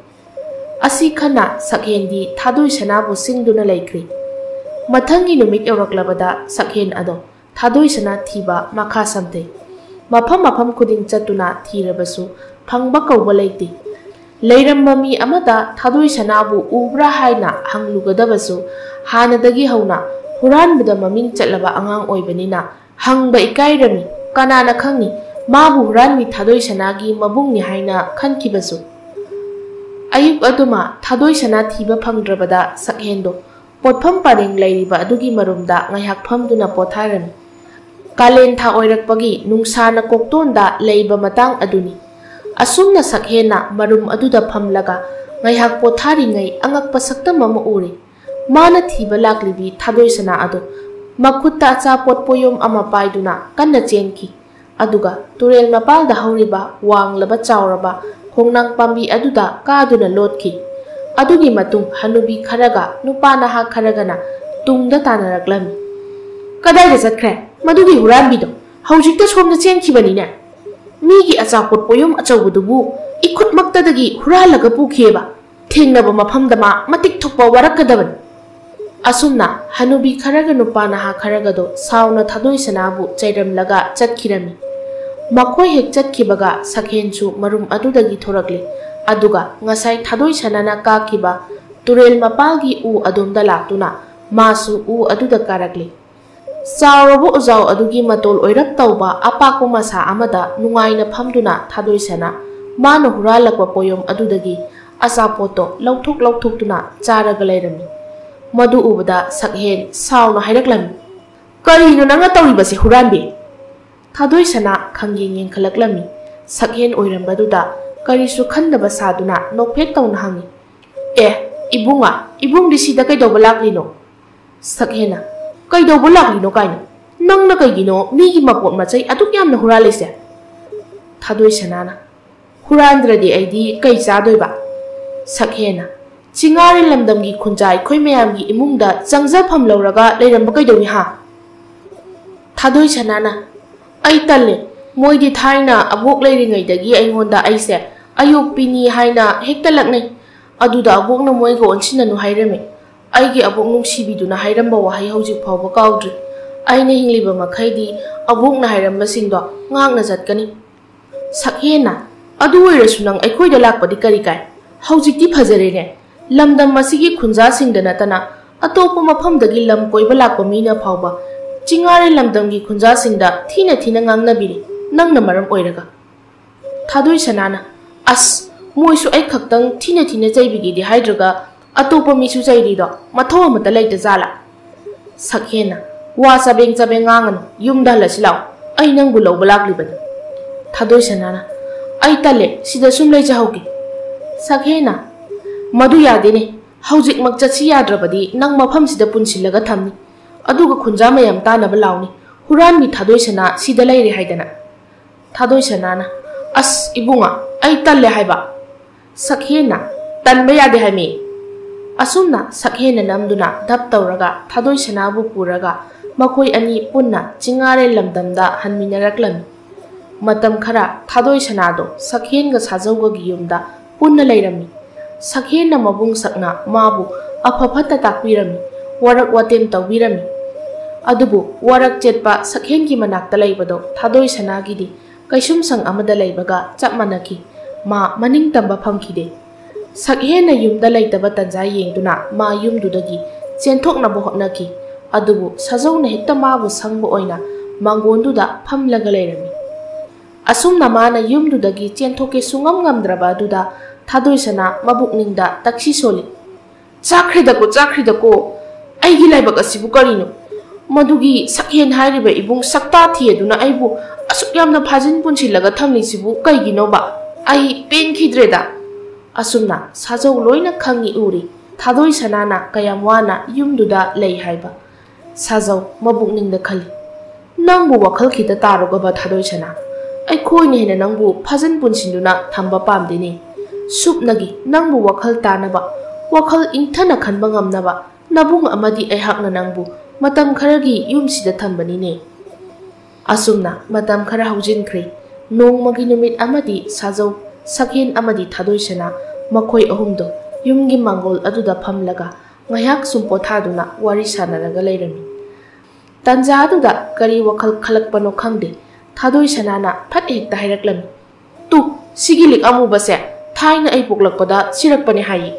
ꯑꯁꯤ ꯈꯟꯅ ꯁꯛꯍꯦꯟꯗꯤ ꯊꯥꯗꯣꯏ ꯁꯅꯥꯕꯨ ꯁꯤꯡꯗꯨꯅ ꯂꯩꯈ꯭ꯔꯤ꯫ ꯃꯊꯪꯒꯤ ꯅꯨꯃꯤꯠ ꯌꯧꯔꯛꯂꯕꯗ ꯁꯛꯍꯦꯟ ꯑꯗꯣ ꯊꯥꯗꯣꯏ ꯁꯅꯥ ꯊꯤꯕ ꯃꯈꯥ ꯁꯝꯊꯩ꯫ ꯃꯐꯝ ꯃꯐꯝ ꯈꯨꯗꯤꯡ ꯆꯠꯇꯨꯅ ꯊꯤꯔꯕꯁꯨ ꯐꯪꯕ ꯀꯧꯕ ꯂꯩꯇꯦ꯫ ꯂꯩꯔꯝꯕ ꯃꯤ ꯑꯃꯗ ꯊꯥꯗꯣꯏ ꯁꯅꯥꯕꯨ ꯎꯕ꯭ꯔꯥ ꯍꯥꯏꯅ ꯍꯪꯂꯨꯒꯗꯕꯁꯨ ꯍꯥꯟꯅꯗꯒꯤ ꯍꯧꯅ ꯍꯨꯔꯥꯟꯕꯗ ꯃꯃꯤꯡ ꯆꯠꯂꯕ ꯑꯉꯥꯡ ꯑꯣꯏꯕꯅꯤꯅ ꯍꯪꯕ ꯏꯀꯥꯏꯔꯝꯃꯤ꯫ ꯀꯅꯥꯅ ꯈꯪꯅꯤ, ꯃꯥꯕꯨ ꯍꯨꯔꯥꯟꯕꯤ ꯊꯥꯗꯣꯏ ꯁꯅꯥꯒꯤ ꯃꯕꯨꯡꯅꯤ ꯍꯥꯏꯅ ꯈꯟꯈꯤꯕꯁꯨ꯫ ꯑꯌꯨꯛ ꯑꯗꯨꯃ ꯊꯥꯗꯣꯏ ꯁꯅꯥ ꯊꯤꯕ ꯐꯪꯗ꯭ꯔꯕꯗ ꯁꯛꯍꯦꯟꯗꯣ ꯄꯣꯠꯐꯝ ꯄꯔꯦꯡ ꯂꯩꯔꯤꯕ ꯑꯗꯨꯒꯤ ꯃꯔꯨꯝꯗ ꯉꯥꯏꯍꯥꯛ ꯐꯝꯗꯨꯅ ꯄꯣꯊꯥꯔꯝꯃꯤ꯫ ꯀꯥꯂꯦꯟ ꯊꯥ ꯑꯣꯏꯔꯛꯄꯒꯤ ꯅꯨꯡꯁꯥꯅ ꯀꯣꯛꯇꯣꯟꯗ ꯂꯩꯕ ꯃꯇꯥꯡ ꯑꯗꯨꯅꯤ꯫ ꯑꯁꯨꯝꯅ ꯁꯛꯍꯦꯟꯅ ꯃꯔꯨꯝ ꯑꯗꯨꯗ ꯐꯝꯂꯒ ꯉꯥꯏꯍꯥꯛ ꯄꯣꯊꯥꯔꯤꯉꯩ ꯑꯉꯛꯄ ꯁꯛꯇꯝ ꯑꯃ ꯎꯔꯦ꯫ ꯃꯥꯅ ꯊꯤꯕ ꯂꯥꯛꯂꯤꯕꯤ ꯊꯥꯗꯣꯏ ꯁꯅꯥ ꯑꯗꯣ ꯃꯈꯨꯠꯇ ꯑꯆꯥꯄꯣꯠ ꯄꯣꯌꯣꯝ ꯑꯃ ꯄꯥꯏꯗꯨꯅ ꯀꯟꯅ ꯆꯦꯟꯈꯤ꯫ ꯑꯗꯨꯒ ꯇꯨꯔꯦꯜ ꯃꯄꯥꯜꯗ ꯍꯧꯔꯤꯕ ꯋꯥꯡꯂꯕ ꯆꯥꯎꯔꯕ ꯈꯣꯡꯅꯥꯡ ꯄꯥꯝꯕꯤ ꯑꯗꯨꯗ ꯀꯥꯗꯨꯅ ꯂꯣꯠꯈꯤ꯫ ꯑꯗꯨꯒꯤ ꯃꯇꯨꯡ ꯍꯅꯨꯕꯤ ꯈꯔꯒ ꯅꯨꯄꯥ ꯅꯍꯥ ꯈꯔꯒꯅ ꯇꯨꯡꯗ ꯇꯥꯟꯅꯔꯛꯂꯝꯃꯤ꯫ "ꯀꯗꯥꯏꯗ ꯆꯠꯈ꯭ꯔꯦ ꯃꯗꯨꯒꯤ ꯍꯨꯔꯥꯟꯕꯤꯗꯣ? ꯍꯧꯖꯤꯛꯇ ꯁꯣꯝꯗ ꯆꯦꯟꯈꯤꯕꯅꯤꯅꯦ꯫ ꯃꯤꯒꯤ ꯑꯆꯥꯄꯣꯠ ꯄꯣꯌꯣꯝ ꯑꯆꯧꯕꯗꯨꯕꯨ ꯏꯈꯨꯠꯃꯛꯇꯗꯒꯤ ꯍꯨꯔꯥꯜꯂꯒ ꯄꯨꯈꯤꯑꯕ꯫ ꯊꯦꯡꯅꯕ ꯃꯐꯝꯗ ꯃꯥ ꯃꯇꯤꯛ ꯊꯣꯛꯄ ꯋꯥꯔꯛꯀꯗꯕꯅꯤ꯫" ꯑꯁꯨꯝꯅ ꯍꯅꯨꯕꯤ ꯈꯔꯒ ꯅꯨꯄꯥ ꯅꯍꯥ ꯈꯔꯒꯗꯣ ꯁꯥꯎꯅ ꯊꯥꯗꯣꯏ ꯁꯅꯥꯕꯨ ꯆꯩꯔꯝꯂꯒ ꯆꯠꯈꯤꯔꯝꯃꯤ꯫ ꯃꯈꯣꯏ ꯍꯦꯛ ꯆꯠꯈꯤꯕꯒ ꯁꯛꯍꯦꯟꯁꯨ ꯃꯔꯨꯝ ꯑꯗꯨꯗꯒꯤ ꯊꯣꯔꯛꯂꯤ꯫ ꯑꯗꯨꯒ ꯉꯁꯥꯏ ꯊꯥꯗꯣꯏ ꯁꯅꯥꯅ ꯀꯥꯈꯤꯕ ꯇꯨꯔꯦꯜ ꯃꯄꯥꯜꯒꯤ ꯎ ꯑꯗꯣꯝꯗ ꯂꯥꯛꯇꯨꯅ ꯃꯥꯁꯨ ꯎ ꯑꯗꯨꯗ ꯀꯥꯔꯛꯂꯤ꯫ ꯆꯥꯎꯔꯕ ꯎꯖꯥꯎ ꯑꯗꯨꯒꯤ ꯃꯇꯣꯜ ꯑꯣꯏꯔꯞ ꯇꯧꯕ ꯑꯄꯥꯛꯄ ꯃꯁꯥ ꯑꯃꯗ ꯅꯨꯡꯉꯥꯏꯅ ꯐꯝꯗꯨꯅ ꯊꯥꯗꯣꯏ ꯁꯅꯥ ꯃꯥꯅ ꯍꯨꯔꯥꯜꯂꯛꯄ ꯄꯣꯌꯣꯝ ꯑꯗꯨꯗꯒꯤ ꯑꯆꯥꯄꯣꯠꯇꯣ ꯂꯧꯊꯣꯛ ꯂꯧꯊꯣꯛꯇꯨꯅ ꯆꯥꯔꯒ ꯂꯩꯔꯝꯃꯤ꯫ ꯃꯗꯨ ꯎꯕꯗ ꯁꯛꯍꯦꯟ ꯁꯥꯎꯅ ꯍꯥꯏꯔꯛꯂꯝꯃꯤ, "ꯀꯔꯤꯅꯣ ꯅꯪꯅ ꯇꯧꯔꯤꯕꯁꯦ, ꯍꯨꯔꯥꯟꯕꯤ?" ꯊꯥꯗꯣꯏ ꯁꯅꯥ ꯈꯪꯌꯦꯡ ꯌꯦꯡꯈꯠꯂꯛꯂꯝꯃꯤ꯫ ꯁꯛꯍꯦꯟ ꯑꯣꯏꯔꯝꯕꯗꯨꯗ ꯀꯔꯤꯁꯨ ꯈꯟꯗꯕ ꯁꯥꯗꯨꯅ ꯅꯣꯛꯐꯦꯠ ꯇꯧꯅ ꯍꯪꯉꯤ, "ꯑꯦ, ꯏꯕꯨꯡꯉꯥ, ꯏꯕꯨꯡꯗꯤ ꯁꯤꯗ ꯀꯩꯗꯧꯕ ꯂꯥꯛꯂꯤꯅꯣ?" ꯁꯛꯍꯦꯟꯅ, "ꯀꯩꯗꯧꯕ ꯂꯥꯛꯂꯤꯅꯣ ꯀꯥꯏꯅ? ꯅꯪꯅ ꯀꯩꯒꯤꯅꯣ ꯃꯤꯒꯤ ꯃꯄꯣꯠ ꯃꯆꯩ ꯑꯗꯨꯛ ꯌꯥꯝꯅ ꯍꯨꯔꯥꯜꯂꯤꯁꯦ?" ꯊꯥꯗꯣꯏ ꯁꯅꯥꯅ, "ꯍꯨꯔꯥꯟꯗ꯭ꯔꯗꯤ ꯑꯩꯗꯤ ꯀꯩ ꯆꯥꯗꯣꯏꯕ?" ꯁꯛꯍꯦꯟꯅ, "ꯆꯤꯡꯉꯥꯔꯦꯜ ꯂꯝꯗꯝꯒꯤ ꯈꯨꯟꯖꯥ ꯑꯩꯈꯣꯏ ꯃꯌꯥꯝꯒꯤ ꯏꯃꯨꯡꯗ ꯆꯪꯖꯐꯝ ꯂꯧꯔꯒ ꯂꯩꯔꯝꯕ ꯀꯩꯗꯧꯏ ꯍꯥ?" ꯊꯥꯗꯣꯏ ꯁꯅꯥꯅ, "ꯑꯩ ꯇꯜꯂꯦ꯫ ꯃꯣꯏꯗꯤ ꯊꯥꯏꯅ ꯑꯕꯣꯛ ꯂꯩꯔꯤꯉꯩꯗꯒꯤ ꯑꯩꯉꯣꯟꯗ ꯑꯩꯁꯦ ꯑꯌꯣꯛꯄꯤꯅꯤ ꯍꯥꯏꯅ ꯍꯦꯛꯇ ꯂꯛꯅꯩ꯫ ꯑꯗꯨꯗ ꯑꯕꯣꯛꯅ ꯃꯣꯏꯒ ꯑꯣꯟꯁꯤꯟꯅꯅꯨ ꯍꯥꯏꯔꯝꯃꯤ꯫ ꯑꯩꯒꯤ ꯑꯕꯣꯛ ꯅꯨꯡꯁꯤꯕꯤꯗꯨꯅ ꯍꯥꯏꯔꯝꯕ ꯋꯥꯍꯩ ꯍꯧꯖꯤꯛ ꯐꯥꯎꯕ ꯀꯥꯎꯗ꯭ꯔꯤ꯫ ꯑꯩꯅ ꯍꯤꯡꯂꯤꯕ ꯃꯈꯩꯗꯤ ꯑꯕꯣꯛꯅ ꯍꯥꯏꯔꯝꯕꯁꯤꯡꯗꯣ ꯉꯥꯛꯅ ꯆꯠꯀꯅꯤ꯫" ꯁꯛꯍꯦꯟꯅ, "ꯑꯗꯨ ꯑꯣꯏꯔꯁꯨ ꯅꯪ ꯑꯩꯈꯣꯏꯗ ꯂꯥꯛꯄꯗꯤ ꯀꯔꯤ ꯀꯥꯏ? ꯍꯧꯖꯤꯛꯇꯤ ꯐꯖꯔꯦꯅꯦ꯫ ꯂꯝꯗꯝ ꯑꯁꯤꯒꯤ ꯈꯨꯟꯖꯥꯁꯤꯡꯗ ꯅꯠꯇꯅ ꯑꯇꯣꯞꯄ ꯃꯐꯝꯗꯒꯤ ꯂꯝ ꯀꯣꯏꯕ ꯂꯥꯛꯄ ꯃꯤꯅ ꯐꯥꯎꯕ ꯆꯤꯡꯉꯥꯔꯦꯜ ꯂꯝꯗꯝꯒꯤ ꯈꯨꯟꯖꯥꯁꯤꯡꯗ ꯊꯤꯅ ꯊꯤꯅ ꯉꯥꯡꯅꯕꯤꯔꯤ, ꯅꯪꯅ ꯃꯔꯝ ꯑꯣꯏꯔꯒ꯫" ꯊꯥꯗꯣꯏ ꯁꯅꯥꯅ, "ꯑꯁ, ꯃꯣꯏꯁꯨ ꯑꯩ ꯈꯛꯇꯪ ꯊꯤꯅ ꯊꯤꯅ ꯆꯩꯕꯤꯒꯦꯗꯤ ꯍꯥꯏꯗ꯭ꯔꯒ ꯑꯇꯣꯞꯄ ꯃꯤꯁꯨ ꯆꯩꯔꯤꯗꯣ ꯃꯊꯧ ꯑꯃꯠꯇ ꯂꯩꯇ ꯖꯥꯠꯂꯥ?" ꯁꯛꯍꯦꯟꯅ, "ꯋꯥ ꯆꯕꯦꯡ ꯆꯕꯦꯡ ꯉꯥꯡꯉꯅꯨ, ꯌꯨꯝꯗ ꯍꯜꯂꯁꯤ ꯂꯥꯛꯑꯣ, ꯑꯩ ꯅꯪꯕꯨ ꯂꯧꯕ ꯂꯥꯛꯂꯤꯕꯅꯤ꯫" ꯊꯥꯗꯣꯏ ꯁꯅꯥꯅ, "ꯑꯩ ꯇꯜꯂꯦ, ꯁꯤꯗ ꯁꯨꯝ ꯂꯩꯖꯍꯧꯒꯦ꯫" ꯁꯛꯍꯦꯟꯅ, "ꯃꯗꯨ ꯌꯥꯗꯦꯅꯦ, ꯍꯧꯖꯤꯛꯃꯛ ꯆꯠꯁꯤ ꯌꯥꯗ꯭ꯔꯕꯗꯤ ꯅꯪ ꯃꯐꯝꯁꯤꯗ ꯄꯨꯟꯁꯤꯜꯂꯒ ꯊꯝꯅꯤ, ꯑꯗꯨꯒ ꯈꯨꯟꯖꯥ ꯃꯌꯥꯝ ꯇꯥꯅꯕ ꯂꯥꯎꯅꯤ, ꯍꯨꯔꯥꯟꯕꯤ ꯊꯥꯗꯣꯏ ꯁꯅꯥ ꯁꯤꯗ ꯂꯩꯔꯦ ꯍꯥꯏꯗꯅ꯫" ꯊꯥꯗꯣꯏ ꯁꯅꯥꯅ, "ꯑꯁ ꯏꯕꯨꯡꯉꯣ, ꯑꯩ ꯇꯜꯂꯦ ꯍꯥꯏꯕ꯫" ꯁꯛꯍꯦꯟꯅ, ꯇꯟꯕ ꯌꯥꯗꯦ ꯍꯥꯏꯃꯤ꯫ ꯑꯁꯨꯝꯅ ꯁꯛꯍꯦꯟꯅ ꯅꯝꯗꯨꯅ ꯙꯞ ꯇꯧꯔꯒ ꯊꯥꯗꯣꯏ ꯁꯅꯥꯕꯨ ꯄꯨꯔꯒ ꯃꯈꯣꯏ ꯑꯅꯤ ꯄꯨꯟꯅ ꯆꯤꯡꯉꯥꯔꯦꯜ ꯂꯝꯗꯝꯗ ꯍꯟꯃꯤꯟꯅꯔꯛꯂꯝꯃꯤ꯫ ꯃꯇꯝ ꯈꯔ ꯊꯥꯗꯣꯏ ꯁꯅꯥꯗꯣ ꯁꯛꯍꯦꯟꯒ ꯁꯥꯖꯧꯒꯒꯤ ꯌꯨꯝꯗ ꯄꯨꯟꯅ ꯂꯩꯔꯝꯃꯤ꯫ ꯁꯛꯍꯦꯟꯅ ꯃꯕꯨꯡ ꯁꯛꯅ ꯃꯥꯕꯨ ꯑꯐ ꯐꯠꯇ ꯇꯥꯛꯄꯤꯔꯝꯃꯤ, ꯋꯥꯔꯛ ꯋꯥꯇꯦꯝ ꯇꯧꯕꯤꯔꯝꯃꯤ꯫ ꯑꯗꯨꯕꯨ ꯋꯥꯔꯛ ꯆꯦꯠꯄ ꯁꯛꯍꯦꯟꯒꯤ ꯃꯅꯥꯛꯇ ꯂꯩꯕꯗꯣ ꯊꯥꯗꯣꯏ ꯁꯅꯥꯒꯤꯗꯤ ꯀꯩꯁꯨꯝꯁꯪ ꯑꯃꯗ ꯂꯩꯕꯒ ꯆꯞ ꯃꯥꯟꯅꯈꯤ꯫ ꯃꯥ ꯃꯅꯤꯡ ꯇꯝꯕ ꯐꯪꯈꯤꯗꯦ꯫ ꯁꯛꯍꯦꯟꯅ ꯌꯨꯝꯗ ꯂꯩꯇꯕ ꯇꯟꯖꯥ ꯌꯦꯡꯗꯨꯅ ꯃꯥ ꯌꯨꯝꯗꯨꯗꯒꯤ ꯆꯦꯟꯊꯣꯛꯅꯕ ꯍꯣꯠꯅꯈꯤ꯫ ꯑꯗꯨꯕꯨ ꯁꯥꯖꯧꯅ ꯍꯦꯛꯇ ꯃꯥꯕꯨ ꯁꯪꯕ ꯑꯣꯏꯅ ꯃꯥꯡꯒꯣꯟꯗꯨꯗ ꯐꯝꯂꯒ ꯂꯩꯔꯝꯃꯤ꯫ ꯑꯁꯨꯝꯅ ꯃꯥꯅ ꯌꯨꯝꯗꯨꯗꯒꯤ ꯆꯦꯟꯊꯣꯛꯀꯦ ꯁꯨꯡꯉꯝ ꯉꯝꯗ꯭ꯔꯕ ꯑꯗꯨꯗ ꯊꯥꯗꯣꯏ ꯁꯅꯥ ꯃꯕꯨꯛꯅꯤꯡꯗ ꯇꯛꯁꯤ ꯁꯣꯜꯂꯤ꯫ "ꯆꯥꯈ꯭ꯔꯦꯗꯀꯣ, ꯆꯥꯈ꯭ꯔꯦꯗꯀꯣ! ꯑꯩꯒꯤ ꯂꯥꯏꯕꯛ ꯑꯁꯤꯕꯨ ꯀꯔꯤꯅꯣ? ꯃꯗꯨꯒꯤ ꯁꯛꯍꯦꯟ ꯍꯥꯏꯔꯤꯕ ꯏꯕꯨꯡ ꯁꯛꯇꯥ ꯊꯤ ꯑꯗꯨꯅ ꯑꯩꯕꯨ ꯑꯁꯨꯛ ꯌꯥꯝꯅ ꯐꯥꯖꯤꯟ ꯄꯨꯟꯁꯤꯜꯂꯒ ꯊꯝꯂꯤꯁꯤꯕꯨ ꯀꯩꯒꯤꯅꯣꯕ? ꯑꯩ ꯄꯦꯟꯈꯤꯗ꯭ꯔꯦꯗ!" ꯑꯁꯨꯝꯅ ꯁꯥꯖꯧ ꯂꯣꯏꯅ ꯈꯪꯏ ꯎꯔꯤ ꯊꯥꯗꯣꯏ ꯁꯅꯥꯅ ꯀꯌꯥꯝ ꯋꯥꯅ ꯌꯨꯝꯗꯨꯗ ꯂꯩ ꯍꯥꯏꯕ꯫ ꯁꯥꯖꯧ ꯃꯕꯨꯛꯅꯤꯡꯗ ꯈꯜꯂꯤ, "ꯅꯪꯕꯨ ꯋꯥꯈꯜ ꯈꯤꯇ ꯇꯥꯔꯨꯒꯕ ꯊꯥꯗꯣꯏ ꯁꯅꯥ? ꯑꯩꯈꯣꯏꯅ ꯍꯦꯟꯅ ꯅꯪꯕꯨ ꯐꯥꯖꯤꯟ ꯄꯨꯟꯁꯤꯟꯗꯨꯅ ꯊꯝꯕ ꯄꯥꯝꯗꯦꯅꯦ꯫ ꯁꯨꯞꯅꯒꯤ ꯅꯪꯕꯨ ꯋꯥꯈꯜ ꯇꯥꯅꯕ, ꯋꯥꯈꯜ ꯏꯪꯊꯅ ꯈꯟꯕ ꯉꯝꯅꯕ ꯅꯕꯨꯡ ꯑꯃꯗꯤ ꯑꯩꯍꯥꯛꯅ ꯅꯪꯕꯨ ꯃꯇꯝ ꯈꯔꯒꯤ ꯌꯨꯝꯁꯤꯗ ꯊꯝꯕꯅꯤꯅꯦ꯫" ꯑꯁꯨꯝꯅ ꯃꯇꯝ ꯈꯔ ꯍꯧꯖꯤꯟꯈ꯭ꯔꯦ꯫ ꯅꯣꯡꯃꯒꯤ ꯅꯨꯃꯤꯠ ꯑꯃꯗꯤ ꯁꯥꯖꯧ, ꯁꯛꯍꯦꯟ ꯑꯃꯗꯤ ꯊꯥꯗꯣꯏ ꯁꯅꯥ ꯃꯈꯣꯏ ꯑꯍꯨꯝꯗꯣ ꯌꯨꯝꯒꯤ ꯃꯥꯡꯒꯣꯜ ꯑꯗꯨꯗ ꯐꯝꯂꯒ ꯉꯥꯏꯍꯥꯛ ꯁꯨꯝ ꯄꯣꯊꯥꯗꯨꯅ ꯋꯥꯔꯤ ꯁꯥꯟꯅꯔꯒ ꯂꯩꯔꯝꯃꯤ꯫ ꯇꯟꯖꯥ ꯑꯗꯨꯗ ꯀꯔꯤ ꯋꯥꯈꯜ ꯈꯜꯂꯛꯄꯅꯣ ꯈꯪꯗꯦ, ꯊꯥꯗꯣꯏ ꯁꯅꯥꯅ ꯐꯠ ꯍꯦꯛꯇ ꯍꯥꯏꯔꯛꯂꯝꯃꯤ, "ꯇꯨ, ꯁꯤꯒꯤ ꯂꯤꯛ ꯑꯃꯨꯕꯁꯦ ꯊꯥꯏꯅ ꯑꯩ ꯄꯣꯛꯂꯛꯄꯗ ꯁꯤꯔꯛꯄꯅꯦ" ꯍꯥꯏꯌꯦ꯫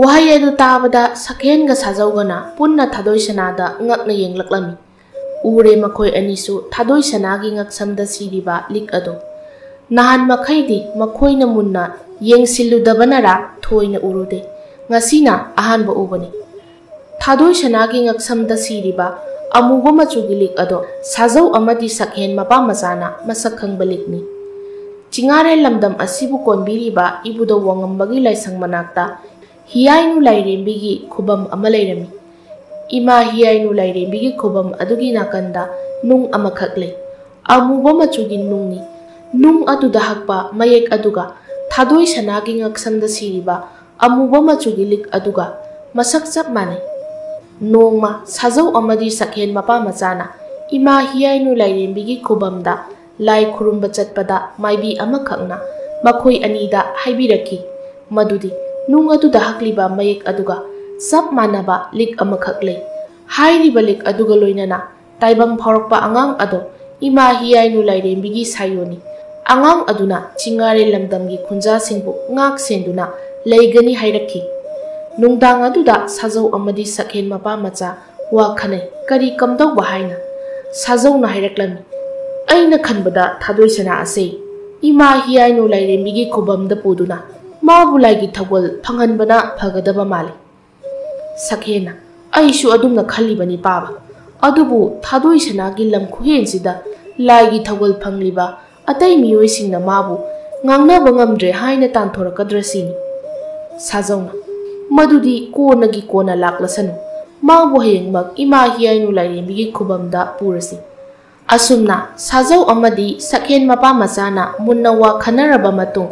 ꯋꯥꯍꯩ ꯑꯗꯨ ꯇꯥꯕꯗ ꯁꯛꯍꯦꯟꯒ ꯁꯥꯖꯧꯒꯅ ꯄꯨꯟꯅ ꯊꯥꯗꯣꯏ ꯁꯅꯥꯗ ꯉꯛꯅ ꯌꯦꯡꯂꯛꯂꯝꯃꯤ꯫ ꯎꯔꯦ ꯃꯈꯣꯏ ꯑꯅꯤꯁꯨ ꯊꯥꯗꯣꯏ ꯁꯅꯥꯒꯤ ꯉꯛꯁꯝꯗ ꯁꯤꯔꯤꯕ ꯂꯤꯛ ꯑꯗꯨ꯫ ꯅꯍꯥꯟ ꯃꯈꯩꯗꯤ ꯃꯈꯣꯏꯅ ꯃꯨꯟꯅ ꯌꯦꯡꯁꯤꯜꯂꯨꯗꯕꯅꯔꯥ ꯊꯣꯏꯅ ꯎꯔꯨꯗꯦ꯫ ꯉꯁꯤꯅ ꯑꯍꯥꯟꯕ ꯎꯕꯅꯤ꯫ ꯊꯥꯗꯣꯏ ꯁꯅꯥꯒꯤ ꯉꯛꯁꯝꯗ ꯁꯤꯔꯤꯕ ꯑꯃꯨꯕ ꯃꯆꯨꯒꯤ ꯂꯤꯛ ꯑꯗꯣ ꯁꯥꯖꯧ ꯑꯃꯗꯤ ꯁꯛꯍꯦꯟ ꯃꯄꯥ ꯃꯆꯥꯅ ꯃꯁꯛ ꯈꯪꯕ ꯂꯤꯛꯅꯤ꯫ ꯆꯤꯡꯉꯥꯔꯦꯜ ꯂꯝꯗꯝ ꯑꯁꯤꯕꯨ ꯀꯣꯟꯕꯤꯔꯤꯕ ꯏꯕꯨꯙꯧ ꯋꯥꯉꯝꯕꯒꯤ ꯂꯥꯏꯁꯪ ꯃꯅꯥꯛꯇ ꯍꯤꯌꯥꯏꯅꯨ ꯂꯥꯏꯔꯦꯝꯕꯤꯒꯤ ꯈꯨꯕꯝ ꯑꯃ ꯂꯩꯔꯝꯃꯤ꯫ ꯏꯃꯥ ꯍꯤꯌꯥꯏꯅꯨ ꯂꯥꯏꯔꯦꯝꯕꯤꯒꯤ ꯈꯨꯕꯝ ꯑꯗꯨꯒꯤ ꯅꯥꯀꯟꯗ ꯅꯨꯡ ꯑꯃꯈꯛ ꯂꯩ꯫ ꯑꯃꯨꯕ ꯃꯆꯨꯒꯤ ꯅꯨꯡꯅꯤ꯫ ꯅꯨꯡ ꯑꯗꯨꯗ ꯍꯛꯄ ꯃꯌꯦꯛ ꯑꯗꯨꯒ ꯊꯥꯗꯣꯏ ꯁꯅꯥꯒꯤ ꯉꯛꯁꯝꯗ ꯁꯤꯔꯤꯕ ꯑꯃꯨꯕ ꯃꯆꯨꯒꯤ ꯂꯤꯛ ꯑꯗꯨꯒ ꯃꯁꯛ ꯆꯞ ꯃꯥꯟꯅꯩ꯫ ꯅꯣꯡꯃ ꯁꯥꯖꯧ ꯑꯃꯗꯤ ꯁꯛꯍꯦꯟ ꯃꯄꯥ ꯃꯆꯥꯅ ꯏꯃꯥ ꯍꯤꯌꯥꯏꯅꯨ ꯂꯥꯏꯔꯦꯝꯕꯤꯒꯤ ꯈꯨꯕꯝꯗ ꯂꯥꯏ ꯈꯨꯔꯨꯝꯕ ꯆꯠꯄꯗ ꯃꯥꯏꯕꯤ ꯑꯃꯈꯛꯅ ꯃꯈꯣꯏ ꯑꯅꯤꯗ ꯍꯥꯏꯕꯤꯔꯛꯈꯤ ꯃꯗꯨꯗꯤ ꯅꯨꯡ ꯑꯗꯨꯗ ꯍꯛꯂꯤꯕ ꯃꯌꯦꯛ ꯑꯗꯨꯒ ꯆꯞ ꯃꯥꯟꯅꯕ ꯂꯤꯛ ꯑꯃꯈꯛ ꯂꯩ꯫ ꯍꯥꯏꯔꯤꯕ ꯂꯤꯛ ꯑꯗꯨꯒ ꯂꯣꯏꯅꯅ ꯇꯥꯏꯕꯪ ꯐꯥꯎꯔꯛꯄ ꯑꯉꯥꯡ ꯑꯗꯣ ꯏꯃꯥ ꯍꯤꯌꯥꯏꯅꯨ ꯂꯥꯏꯔꯦꯝꯕꯤꯒꯤ ꯁꯥꯌꯣꯟꯅꯤ꯫ ꯑꯉꯥꯡ ꯑꯗꯨꯅ ꯆꯤꯡꯉꯥꯔꯦꯜ ꯂꯝꯗꯝꯒꯤ ꯈꯨꯟꯖꯥꯁꯤꯡꯕꯨ ꯉꯥꯛ ꯁꯦꯟꯗꯨꯅ ꯂꯩꯒꯅꯤ ꯍꯥꯏꯔꯛꯈꯤ꯫ ꯅꯨꯡꯗꯥꯡ ꯑꯗꯨꯗ ꯁꯥꯖꯧ ꯑꯃꯗꯤ ꯁꯛꯍꯦꯟ ꯃꯄꯥ ꯃꯆꯥ ꯋꯥ ꯈꯟꯅꯩ꯫ ꯀꯔꯤ ꯀꯝꯗꯧꯕ ꯍꯥꯏꯅ? ꯁꯥꯖꯧꯅ ꯍꯥꯏꯔꯛꯂꯝꯃꯤ, "ꯑꯩꯅ ꯈꯟꯕꯗ ꯊꯥꯗꯣꯏ ꯁꯅꯥ ꯑꯁꯦ ꯏꯃꯥ ꯍꯤꯌꯥꯏꯅꯨ ꯂꯥꯏꯔꯦꯝꯕꯤꯒꯤ ꯈꯨꯕꯝꯗ ꯄꯨꯗꯨꯅ ꯃꯥꯕꯨ ꯂꯥꯏꯒꯤ ꯊꯧꯒꯜ ꯐꯪꯍꯟꯕꯅ ꯐꯒꯗꯕ ꯃꯥꯜꯂꯤ꯫" ꯁꯛꯍꯦꯟꯅ, "ꯑꯩꯁꯨ ꯑꯗꯨꯝꯅ ꯈꯜꯂꯤꯕꯅꯤ ꯄꯥꯕ꯫ ꯑꯗꯨꯕꯨ ꯊꯥꯗꯣꯏ ꯁꯅꯥꯒꯤ ꯂꯝ ꯈꯨꯍꯦꯟꯁꯤꯗ ꯂꯥꯏꯒꯤ ꯊꯧꯒꯜ ꯐꯪꯂꯤꯕ ꯑꯇꯩ ꯃꯤꯑꯣꯏꯁꯤꯡꯅ ꯃꯥꯕꯨ ꯉꯥꯡꯅꯕ ꯉꯝꯗ꯭ꯔꯦ ꯍꯥꯏꯅ ꯇꯥꯟꯊꯣꯔꯛꯀꯗ꯭ꯔꯥ ꯁꯤꯅꯤ꯫" ꯁꯥꯖꯧꯅ, "ꯃꯗꯨꯗꯤ ꯀꯣꯟꯅꯒꯤ ꯀꯣꯟꯅ ꯂꯥꯛꯂꯁꯅꯨ꯫ ꯃꯥꯕꯨ ꯍꯌꯦꯡꯃꯛ ꯏꯃꯥ ꯍꯤꯌꯥꯏꯅꯨ ꯂꯥꯏꯔꯦꯝꯕꯤꯒꯤ ꯈꯨꯕꯝꯗ ꯄꯨꯔꯁꯤ꯫" ꯑꯁꯨꯝꯅ ꯁꯥꯖꯧ ꯑꯃꯗꯤ ꯁꯛꯍꯦꯟ ꯃꯄꯥ ꯃꯆꯥꯅ ꯃꯨꯟꯅ ꯋꯥ ꯈꯟꯅꯔꯕ ꯃꯇꯨꯡ,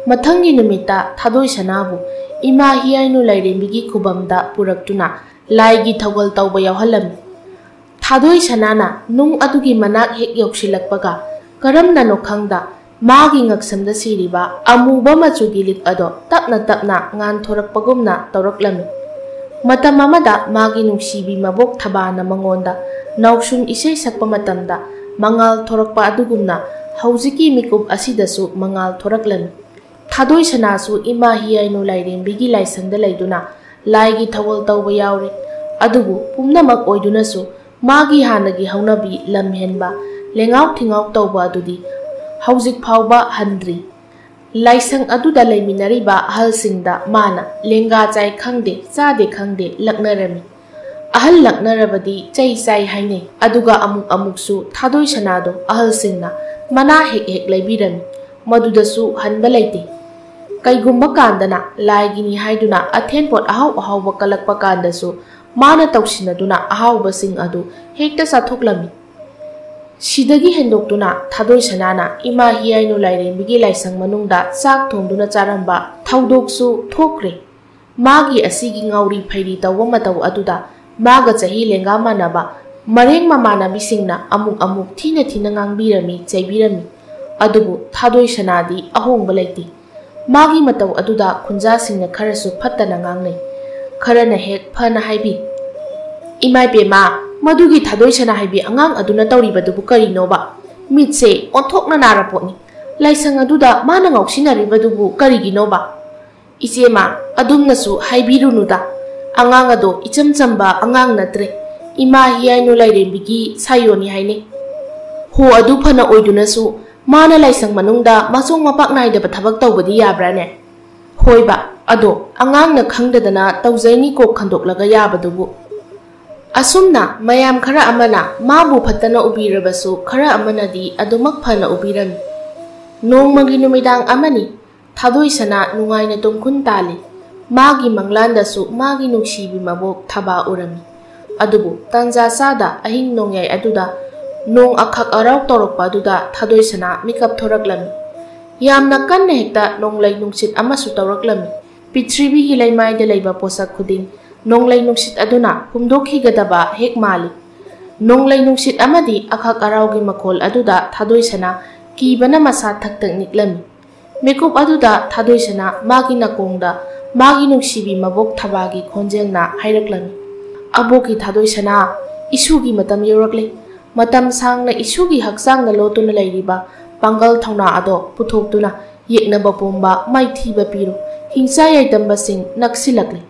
ꯃꯊꯪꯒꯤ ꯅꯨꯃꯤꯠꯇ ꯊꯥꯗꯣꯏ ꯁꯅꯥꯕꯨ ꯏꯃꯥ ꯍꯤꯌꯥꯏꯅꯨ ꯂꯥꯏꯔꯦꯝꯕꯤꯒꯤ ꯈꯨꯕꯝꯗ ꯄꯨꯔꯛꯇꯨꯅ ꯂꯥꯏꯒꯤ ꯊꯧꯒꯜ ꯇꯧꯕ ꯌꯥꯎꯍꯜꯂꯝꯃꯤ꯫ ꯊꯥꯗꯣꯏ ꯁꯅꯥꯅ ꯅꯨꯡ ꯑꯗꯨꯒꯤ ꯃꯅꯥꯛ ꯍꯦꯛ ꯌꯧꯁꯤꯜꯂꯛꯄꯒ, ꯀꯔꯝꯅꯅꯣ ꯈꯪꯗ, ꯃꯥꯒꯤ ꯉꯛꯁꯝꯗ ꯁꯤꯔꯤꯕ ꯑꯃꯨꯕ ꯃꯆꯨꯒꯤ ꯂꯤꯛ ꯑꯗꯣ ꯇꯞꯅ ꯇꯞꯅ ꯉꯥꯟꯊꯣꯔꯛꯄꯒꯨꯝꯅ ꯇꯧꯔꯛꯂꯝꯃꯤ꯫ ꯃꯇꯝ ꯑꯃꯗ ꯃꯥꯒꯤ ꯅꯨꯡꯁꯤꯕꯤ ꯃꯕꯣꯛ ꯊꯕꯥꯅ ꯃꯉꯣꯟꯗ ꯅꯥꯎꯁꯨꯝ ꯏꯁꯩ ꯁꯛꯄ ꯃꯇꯝꯗ ꯃꯉꯥꯜ ꯊꯣꯔꯛꯄ ꯑꯗꯨꯒꯨꯝꯅ ꯍꯧꯖꯤꯛꯀꯤ ꯃꯤꯀꯨꯞ ꯑꯁꯤꯗꯁꯨ ꯃꯉꯥꯜ ꯊꯣꯔꯛꯂꯝꯃꯤ꯫ ꯊꯥꯗꯣꯏ ꯁꯅꯥꯁꯨ ꯏꯃꯥ ꯍꯤꯌꯥꯏꯅꯨ ꯂꯥꯏꯔꯦꯝꯕꯤꯒꯤ ꯂꯥꯏꯁꯪꯗ ꯂꯩꯗꯨꯅ ꯂꯥꯏꯒꯤ ꯊꯧꯒꯜ ꯇꯧꯕ ꯌꯥꯎꯔꯦ꯫ ꯑꯗꯨꯕꯨ ꯄꯨꯝꯅꯃꯛ ꯑꯣꯏꯗꯨꯅꯁꯨ ꯃꯥꯒꯤ ꯍꯥꯟꯅꯒꯤ ꯍꯧꯅꯕꯤ ꯂꯝ ꯍꯦꯟꯕ, ꯂꯦꯡꯉꯥꯎ ꯊꯤꯡꯉꯥꯎ ꯇꯧꯕ ꯑꯗꯨꯗꯤ ꯍꯧꯖꯤꯛ ꯐꯥꯎꯕ ꯍꯟꯗ꯭ꯔꯤ꯫ ꯂꯥꯏꯁꯪ ꯑꯗꯨꯗ ꯂꯩꯃꯤꯟꯅꯔꯤꯕ ꯑꯍꯜꯁꯤꯡꯗ ꯃꯥꯅ ꯂꯦꯡꯒꯥ ꯆꯥꯏ ꯈꯪꯗꯦ, ꯆꯥꯗꯦ ꯈꯪꯗꯦ ꯂꯛꯅꯔꯝꯃꯤ꯫ ꯑꯍꯜ ꯂꯛꯅꯔꯕꯗꯤ ꯆꯩ ꯆꯥꯏ ꯍꯥꯏꯅꯩ꯫ ꯑꯗꯨꯒ ꯑꯃꯨꯛ ꯑꯃꯨꯛꯁꯨ ꯊꯥꯗꯣꯏ ꯁꯅꯥꯗꯣ ꯑꯍꯜꯁꯤꯡꯅ ꯃꯅꯥ ꯍꯦꯛ ꯍꯦꯛ ꯂꯩꯕꯤꯔꯝꯃꯤ꯫ ꯃꯗꯨꯗꯁꯨ ꯍꯟꯕ ꯂꯩꯇꯦ꯫ ꯀꯩꯒꯨꯝꯕ ꯀꯥꯟꯗꯅ ꯂꯥꯏꯒꯤꯅꯤ ꯍꯥꯏꯗꯨꯅ ꯑꯊꯦꯟꯄꯣꯠ ꯑꯍꯥꯎ ꯑꯍꯥꯎꯕ ꯀꯜꯂꯛꯄ ꯀꯥꯟꯗꯁꯨ ꯃꯥꯅ ꯇꯧꯁꯤꯟꯅꯗꯨꯅ ꯑꯍꯥꯎꯕꯁꯤꯡ ꯑꯗꯨ ꯍꯦꯛꯇ ꯆꯥꯊꯣꯛꯂꯝꯃꯤ꯫ ꯁꯤꯗꯒꯤ ꯍꯦꯟꯗꯣꯛꯇꯨꯅ ꯊꯥꯗꯣꯏ ꯁꯅꯥꯅ ꯏꯃꯥ ꯍꯤꯌꯥꯏꯅꯨ ꯂꯥꯏꯔꯦꯝꯕꯤꯒꯤ ꯂꯥꯏꯁꯪ ꯃꯅꯨꯡꯗ ꯆꯥꯛ ꯊꯣꯡꯗꯨꯅ ꯆꯥꯔꯝꯕ ꯊꯧꯗꯣꯛꯁꯨ ꯊꯣꯛꯈ꯭ꯔꯦ꯫ ꯃꯥꯒꯤ ꯑꯁꯤꯒꯤ ꯉꯥꯎꯔꯤ ꯐꯩꯔꯤ ꯇꯧꯕ ꯃꯇꯧ ꯑꯗꯨꯗ ꯃꯥꯒ ꯆꯍꯤ ꯂꯦꯡꯒꯥ ꯃꯥꯟꯅꯕ ꯃꯔꯦꯡ ꯃꯃꯥꯟꯅꯕꯤꯁꯤꯡꯅ ꯑꯃꯨꯛ ꯑꯃꯨꯛ ꯊꯤꯅ ꯊꯤꯅ ꯉꯥꯡꯕꯤꯔꯝꯃꯤ, ꯆꯩꯕꯤꯔꯝꯃꯤ꯫ ꯑꯗꯨꯕꯨ ꯊꯥꯗꯣꯏ ꯁꯅꯥꯗꯤ ꯑꯍꯣꯡꯕ ꯂꯩꯇꯦ꯫ ꯃꯥꯒꯤ ꯃꯇꯧ ꯑꯗꯨꯗ ꯈꯨꯟꯖꯥꯁꯤꯡꯅ ꯈꯔꯁꯨ ꯐꯠꯇꯅ ꯉꯥꯡꯅꯩ, ꯈꯔꯅ ꯍꯦꯛ ꯐꯅ ꯍꯥꯏꯕꯤ꯫ "ꯏꯃꯥꯏ ꯄꯦꯝꯃ, ꯃꯗꯨꯒꯤ ꯊꯥꯗꯣꯏ ꯁꯅꯥ ꯍꯥꯏꯕꯤ ꯑꯉꯥꯡ ꯑꯗꯨꯅ ꯇꯧꯔꯤꯕꯗꯨꯕꯨ ꯀꯔꯤꯅꯣꯕ? ꯃꯤꯠꯁꯦ ꯑꯣꯟꯊꯣꯛꯅ ꯅꯥꯔꯄꯣꯠꯅꯤ꯫ ꯂꯥꯏꯁꯪ ꯑꯗꯨꯗ ꯃꯥꯅ ꯉꯥꯎꯁꯤꯟꯅꯔꯤꯕꯗꯨꯕꯨ ꯀꯔꯤꯒꯤꯅꯣꯕ?" "ꯏꯆꯦꯃ, ꯑꯗꯨꯝꯅꯁꯨ ꯍꯥꯏꯕꯤꯔꯨꯅꯨꯗ꯫ ꯑꯉꯥꯡ ꯑꯗꯣ ꯏꯆꯝ ꯆꯝꯕ ꯑꯉꯥꯡ ꯅꯠꯇ꯭ꯔꯦ꯫ ꯏꯃꯥ ꯍꯤꯌꯥꯏꯅꯨ ꯂꯥꯏꯔꯦꯝꯕꯤꯒꯤ ꯁꯥꯌꯣꯟꯅꯤ ꯍꯥꯏꯅꯩ꯫ ꯍꯣ, ꯑꯗꯨ ꯐꯅ ꯑꯣꯏꯗꯨꯅꯁꯨ ꯃꯥꯅ ꯂꯥꯏꯁꯪ ꯃꯅꯨꯡꯗ ꯃꯆꯣꯡ ꯃꯄꯥꯛ ꯅꯥꯏꯗꯕ ꯊꯕꯛ ꯇꯧꯕꯗꯤ ꯌꯥꯕ꯭ꯔꯥꯅꯦ? ꯍꯣꯏꯕ, ꯑꯗꯣ ꯑꯉꯥꯡꯅ ꯈꯪꯗꯗꯅ ꯇꯧꯖꯩꯅꯤ ꯀꯣꯛ ꯈꯟꯗꯣꯛꯂꯒ ꯌꯥꯕꯗꯨꯕꯨ꯫" ꯑꯁꯨꯝꯅ ꯃꯌꯥꯝ ꯈꯔ ꯑꯃꯅ ꯃꯥꯕꯨ ꯐꯠꯇꯅ ꯎꯕꯤꯔꯕꯁꯨ, ꯈꯔ ꯑꯃꯅꯗꯤ ꯑꯗꯨꯃꯛ ꯐꯅ ꯎꯕꯤꯔꯝꯃꯤ꯫ ꯅꯣꯡꯃꯒꯤ ꯅꯨꯃꯤꯗꯥꯡ ꯑꯃꯅꯤ꯫ ꯊꯥꯗꯣꯏ ꯁꯅꯥ ꯅꯨꯡꯉꯥꯏꯅ ꯇꯨꯝꯈꯨꯟ ꯇꯥꯜꯂꯤ꯫ ꯃꯥꯒꯤ ꯃꯪꯂꯥꯟꯗꯁꯨ ꯃꯥꯒꯤ ꯅꯨꯡꯁꯤꯕꯤ ꯃꯕꯣꯛ ꯊꯕꯥ ꯎꯔꯝꯃꯤ꯫ ꯑꯗꯨꯕꯨ ꯇꯥꯟꯖꯥ ꯆꯥꯗ ꯑꯍꯤꯡ ꯅꯣꯡꯌꯥꯏ ꯑꯗꯨꯗ ꯅꯣꯡ ꯑꯈꯛ ꯑꯔꯥꯎ ꯇꯧꯔꯛꯄ ꯑꯗꯨꯗ ꯊꯥꯗꯣꯏ ꯁꯅꯥ ꯃꯤꯀꯞ ꯊꯣꯔꯛꯂꯝꯃꯤ꯫ ꯌꯥꯝꯅ ꯀꯟꯅ ꯍꯦꯛꯇ ꯅꯣꯡꯂꯩ ꯅꯨꯡꯁꯤꯠ ꯑꯃꯁꯨ ꯇꯧꯔꯛꯂꯝꯃꯤ꯫ ꯄ꯭ꯔꯤꯊꯤꯕꯤꯒꯤ ꯂꯩꯃꯥꯏꯗ ꯂꯩꯕ ꯄꯣꯠꯁꯛ ꯈꯨꯗꯤꯡ ꯅꯣꯡꯂꯩ ꯅꯨꯡꯁꯤꯠ ꯑꯗꯨꯅ ꯍꯨꯝꯗꯣꯛꯈꯤꯒꯗꯕ ꯍꯦꯛ ꯃꯥꯜꯂꯤ꯫ ꯅꯣꯡꯂꯩ ꯅꯨꯡꯁꯤꯠ ꯑꯃꯗꯤ ꯑꯈꯛ ꯑꯔꯥꯎꯒꯤ ꯃꯈꯣꯜ ꯑꯗꯨꯗ ꯊꯥꯗꯣꯏ ꯁꯅꯥ ꯀꯤꯕꯅ ꯃꯁꯥ ꯊꯛ ꯊꯛ ꯅꯤꯛꯂꯝꯃꯤ꯫ ꯃꯤꯀꯨꯞ ꯑꯗꯨꯗ ꯊꯥꯗꯣꯏ ꯁꯅꯥ ꯃꯥꯒꯤ ꯅꯥꯀꯣꯡꯗ ꯃꯥꯒꯤ ꯅꯨꯡꯁꯤꯕꯤ ꯃꯕꯣꯛ ꯊꯕꯥꯒꯤ ꯈꯣꯟꯖꯦꯜꯅ ꯍꯥꯏꯔꯛꯂꯝꯃꯤ, "ꯑꯕꯣꯛꯀꯤ ꯊꯥꯗꯣꯏ ꯁꯅꯥ, ꯏꯁꯨꯒꯤ ꯃꯇꯝ ꯌꯧꯔꯛꯂꯦ꯫ ꯃꯇꯝ ꯁꯥꯡꯅ ꯏꯁꯨꯒꯤ ꯍꯛꯆꯥꯡꯗ ꯂꯣꯠꯇꯨꯅ ꯂꯩꯔꯤꯕ ꯄꯥꯡꯒꯜ ꯊꯧꯅꯥ ꯑꯗꯣ ꯄꯨꯊꯣꯛꯇꯨꯅ ꯌꯦꯛꯅꯕ ꯄꯣꯝꯕ ꯃꯥꯏꯊꯤꯕ ꯄꯤꯔꯣ꯫ ꯍꯤꯡꯆꯥ ꯌꯥꯏꯇꯝꯕꯁꯤꯡ ꯅꯛꯁꯤꯜꯂꯛꯂꯦ꯫"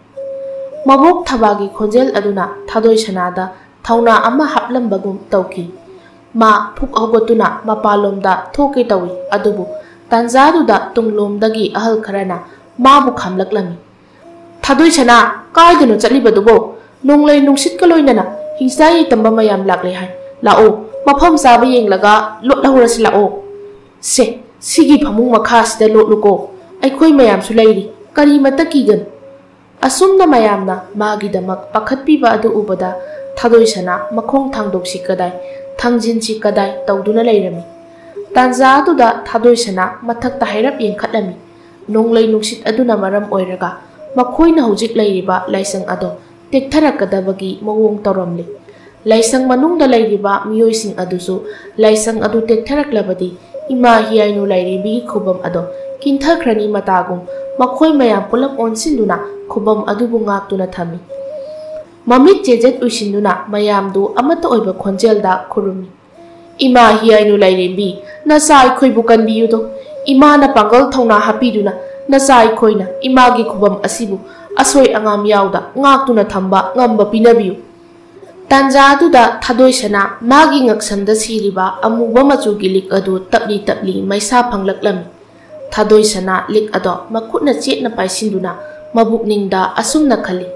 ꯃꯕꯣꯛ ꯊꯕꯥꯒꯤ ꯈꯣꯟꯖꯦꯜ ꯑꯗꯨꯅ ꯊꯥꯗꯣꯏ ꯁꯅꯥꯗ ꯊꯧꯅꯥ ꯑꯃ ꯍꯥꯞꯂꯝꯕꯒꯨꯝ ꯇꯧꯈꯤ꯫ ꯃꯥ ꯐꯨꯛ ꯍꯧꯒꯠꯇꯨꯅ ꯃꯄꯥꯟꯂꯣꯝꯗ ꯊꯣꯛꯀꯦ ꯇꯧꯏ, ꯑꯗꯨꯕꯨ ꯇꯥꯟꯖꯥꯗꯨꯗ ꯇꯨꯡꯂꯣꯝꯗꯒꯤ ꯑꯍꯜ ꯈꯔꯅ ꯃꯥꯕꯨ ꯈꯥꯝꯂꯛꯂꯝꯃꯤ꯫ "ꯊꯥꯗꯣꯏ ꯁꯅꯥ, ꯀꯥꯏꯗꯅꯣ ꯆꯠꯂꯤꯕꯗꯨꯕꯣ? ꯅꯣꯡꯂꯩ ꯅꯨꯡꯁꯤꯠꯀ ꯂꯣꯏꯅꯅ ꯍꯤꯡꯆꯥ ꯌꯥꯏꯇꯝꯕ ꯃꯌꯥꯝ ꯂꯥꯛꯂꯦ ꯍꯥꯏ꯫ ꯂꯥꯛꯑꯣ, ꯃꯐꯝ ꯆꯥꯕ ꯌꯦꯡꯂꯒ ꯂꯣꯠꯍꯧꯔꯁꯤ ꯂꯥꯛꯑꯣ꯫ ꯁꯦ, ꯁꯤꯒꯤ ꯐꯃꯨꯡ ꯃꯈꯥꯁꯤꯗ ꯂꯣꯠꯂꯨꯀꯣ꯫ ꯑꯩꯈꯣꯏ ꯃꯌꯥꯝꯁꯨ ꯂꯩꯔꯤ, ꯀꯔꯤꯃꯠꯇ ꯀꯤꯒꯅꯨ꯫" ꯑꯁꯨꯝꯅ ꯃꯌꯥꯝꯅ ꯃꯥꯒꯤꯗꯃꯛ ꯄꯥꯈꯠꯄꯤꯕ ꯑꯗꯨ ꯎꯕꯗ ꯊꯥꯗꯣꯏ ꯁꯅꯥ ꯃꯈꯣꯡ ꯊꯥꯡꯗꯣꯛꯁꯤ ꯀꯗꯥꯏ, ꯊꯥꯡꯖꯤꯟꯁꯤ ꯀꯗꯥꯏ ꯇꯧꯗꯨꯅ ꯂꯩꯔꯝꯃꯤ꯫ ꯇꯥꯟꯖꯥ ꯑꯗꯨꯗ ꯊꯥꯗꯣꯏ ꯁꯅꯥ ꯃꯊꯛꯇ ꯍꯥꯏꯔꯞ ꯌꯦꯡꯈꯠꯂꯝꯃꯤ꯫ ꯅꯣꯡꯂꯩ ꯅꯨꯡꯁꯤꯠ ꯑꯗꯨꯅ ꯃꯔꯝ ꯑꯣꯏꯔꯒ ꯃꯈꯣꯏꯅ ꯍꯧꯖꯤꯛ ꯂꯩꯔꯤꯕ ꯂꯥꯏꯁꯪ ꯑꯗꯣ ꯇꯦꯛꯊꯔꯛꯀꯗꯕꯒꯤ ꯃꯑꯣꯡ ꯇꯧꯔꯝꯂꯤ꯫ ꯂꯥꯏꯁꯪ ꯃꯅꯨꯡꯗ ꯂꯩꯔꯤꯕ ꯃꯤꯑꯣꯏꯁꯤꯡ ꯑꯗꯨꯁꯨ ꯂꯥꯏꯁꯪ ꯑꯗꯨ ꯇꯦꯛꯊꯔꯛꯂꯕꯗꯤ ꯏꯃꯥ ꯍꯤꯌꯥꯏꯅꯨ ꯂꯥꯏꯔꯦꯝꯕꯤꯒꯤ ꯈꯨꯕꯝ ꯑꯗꯣ ꯀꯤꯟꯊꯈ꯭ꯔꯅꯤ ꯃꯇꯥꯒꯨꯝ ꯃꯈꯣꯏ ꯃꯌꯥꯝ ꯄꯨꯂꯞ ꯑꯣꯟꯁꯤꯟꯗꯨꯅ ꯈꯨꯕꯝ ꯑꯗꯨꯕꯨ ꯉꯥꯛꯇꯨꯅ ꯊꯝꯃꯤ꯫ ꯃꯃꯤꯠ ꯆꯦꯖꯦꯠ ꯎꯏꯁꯤꯟꯗꯨꯅ ꯃꯌꯥꯝꯗꯨ ꯑꯃꯠꯇ ꯑꯣꯏꯕ ꯈꯣꯟꯖꯦꯜꯗ ꯈꯨꯔꯨꯝꯃꯤ꯫ ꯏꯃꯥ ꯍꯤꯌꯥꯏꯅꯨ ꯂꯥꯏꯔꯦꯝꯕꯤ, ꯅꯆꯥ ꯑꯩꯈꯣꯏꯕꯨ ꯀꯟꯕꯤꯌꯨꯗꯣ꯫ ꯏꯃꯥꯅ ꯄꯥꯡꯒꯜ ꯊꯧꯅꯥ ꯍꯥꯞꯄꯤꯗꯨꯅ ꯅꯆꯥ ꯑꯩꯈꯣꯏꯅ ꯏꯃꯥꯒꯤ ꯈꯨꯕꯝ ꯑꯁꯤꯕꯨ ꯑꯁꯣꯏ ꯑꯉꯥꯝ ꯌꯥꯎꯗ ꯉꯥꯛꯇꯨꯅ ꯊꯝꯕ ꯉꯝꯕ ꯄꯤꯅꯕꯤꯌꯨ꯫ ꯇꯥꯟꯖꯥ ꯑꯗꯨꯗ ꯊꯥꯗꯣꯏ ꯁꯅꯥ ꯃꯥꯒꯤ ꯉꯛꯁꯝꯗ ꯁꯤꯔꯤꯕ ꯑꯃꯨꯕ ꯃꯆꯨꯒꯤ ꯂꯤꯛ ꯑꯗꯨ ꯇꯞꯂꯤ ꯇꯞꯂꯤ ꯃꯩꯁꯥ ꯐꯪꯂꯛꯂꯝꯃꯤ꯫ ꯊꯥꯗꯣꯏ ꯁꯅꯥ ꯂꯤꯛ ꯑꯗꯣ ꯃꯈꯨꯠꯅ ꯆꯦꯠꯅ ꯄꯥꯏꯁꯤꯟꯗꯨꯅ ꯃꯕꯨꯛꯅꯤꯡꯗ ꯑꯁꯨꯝꯅ ꯈꯜꯂꯤ,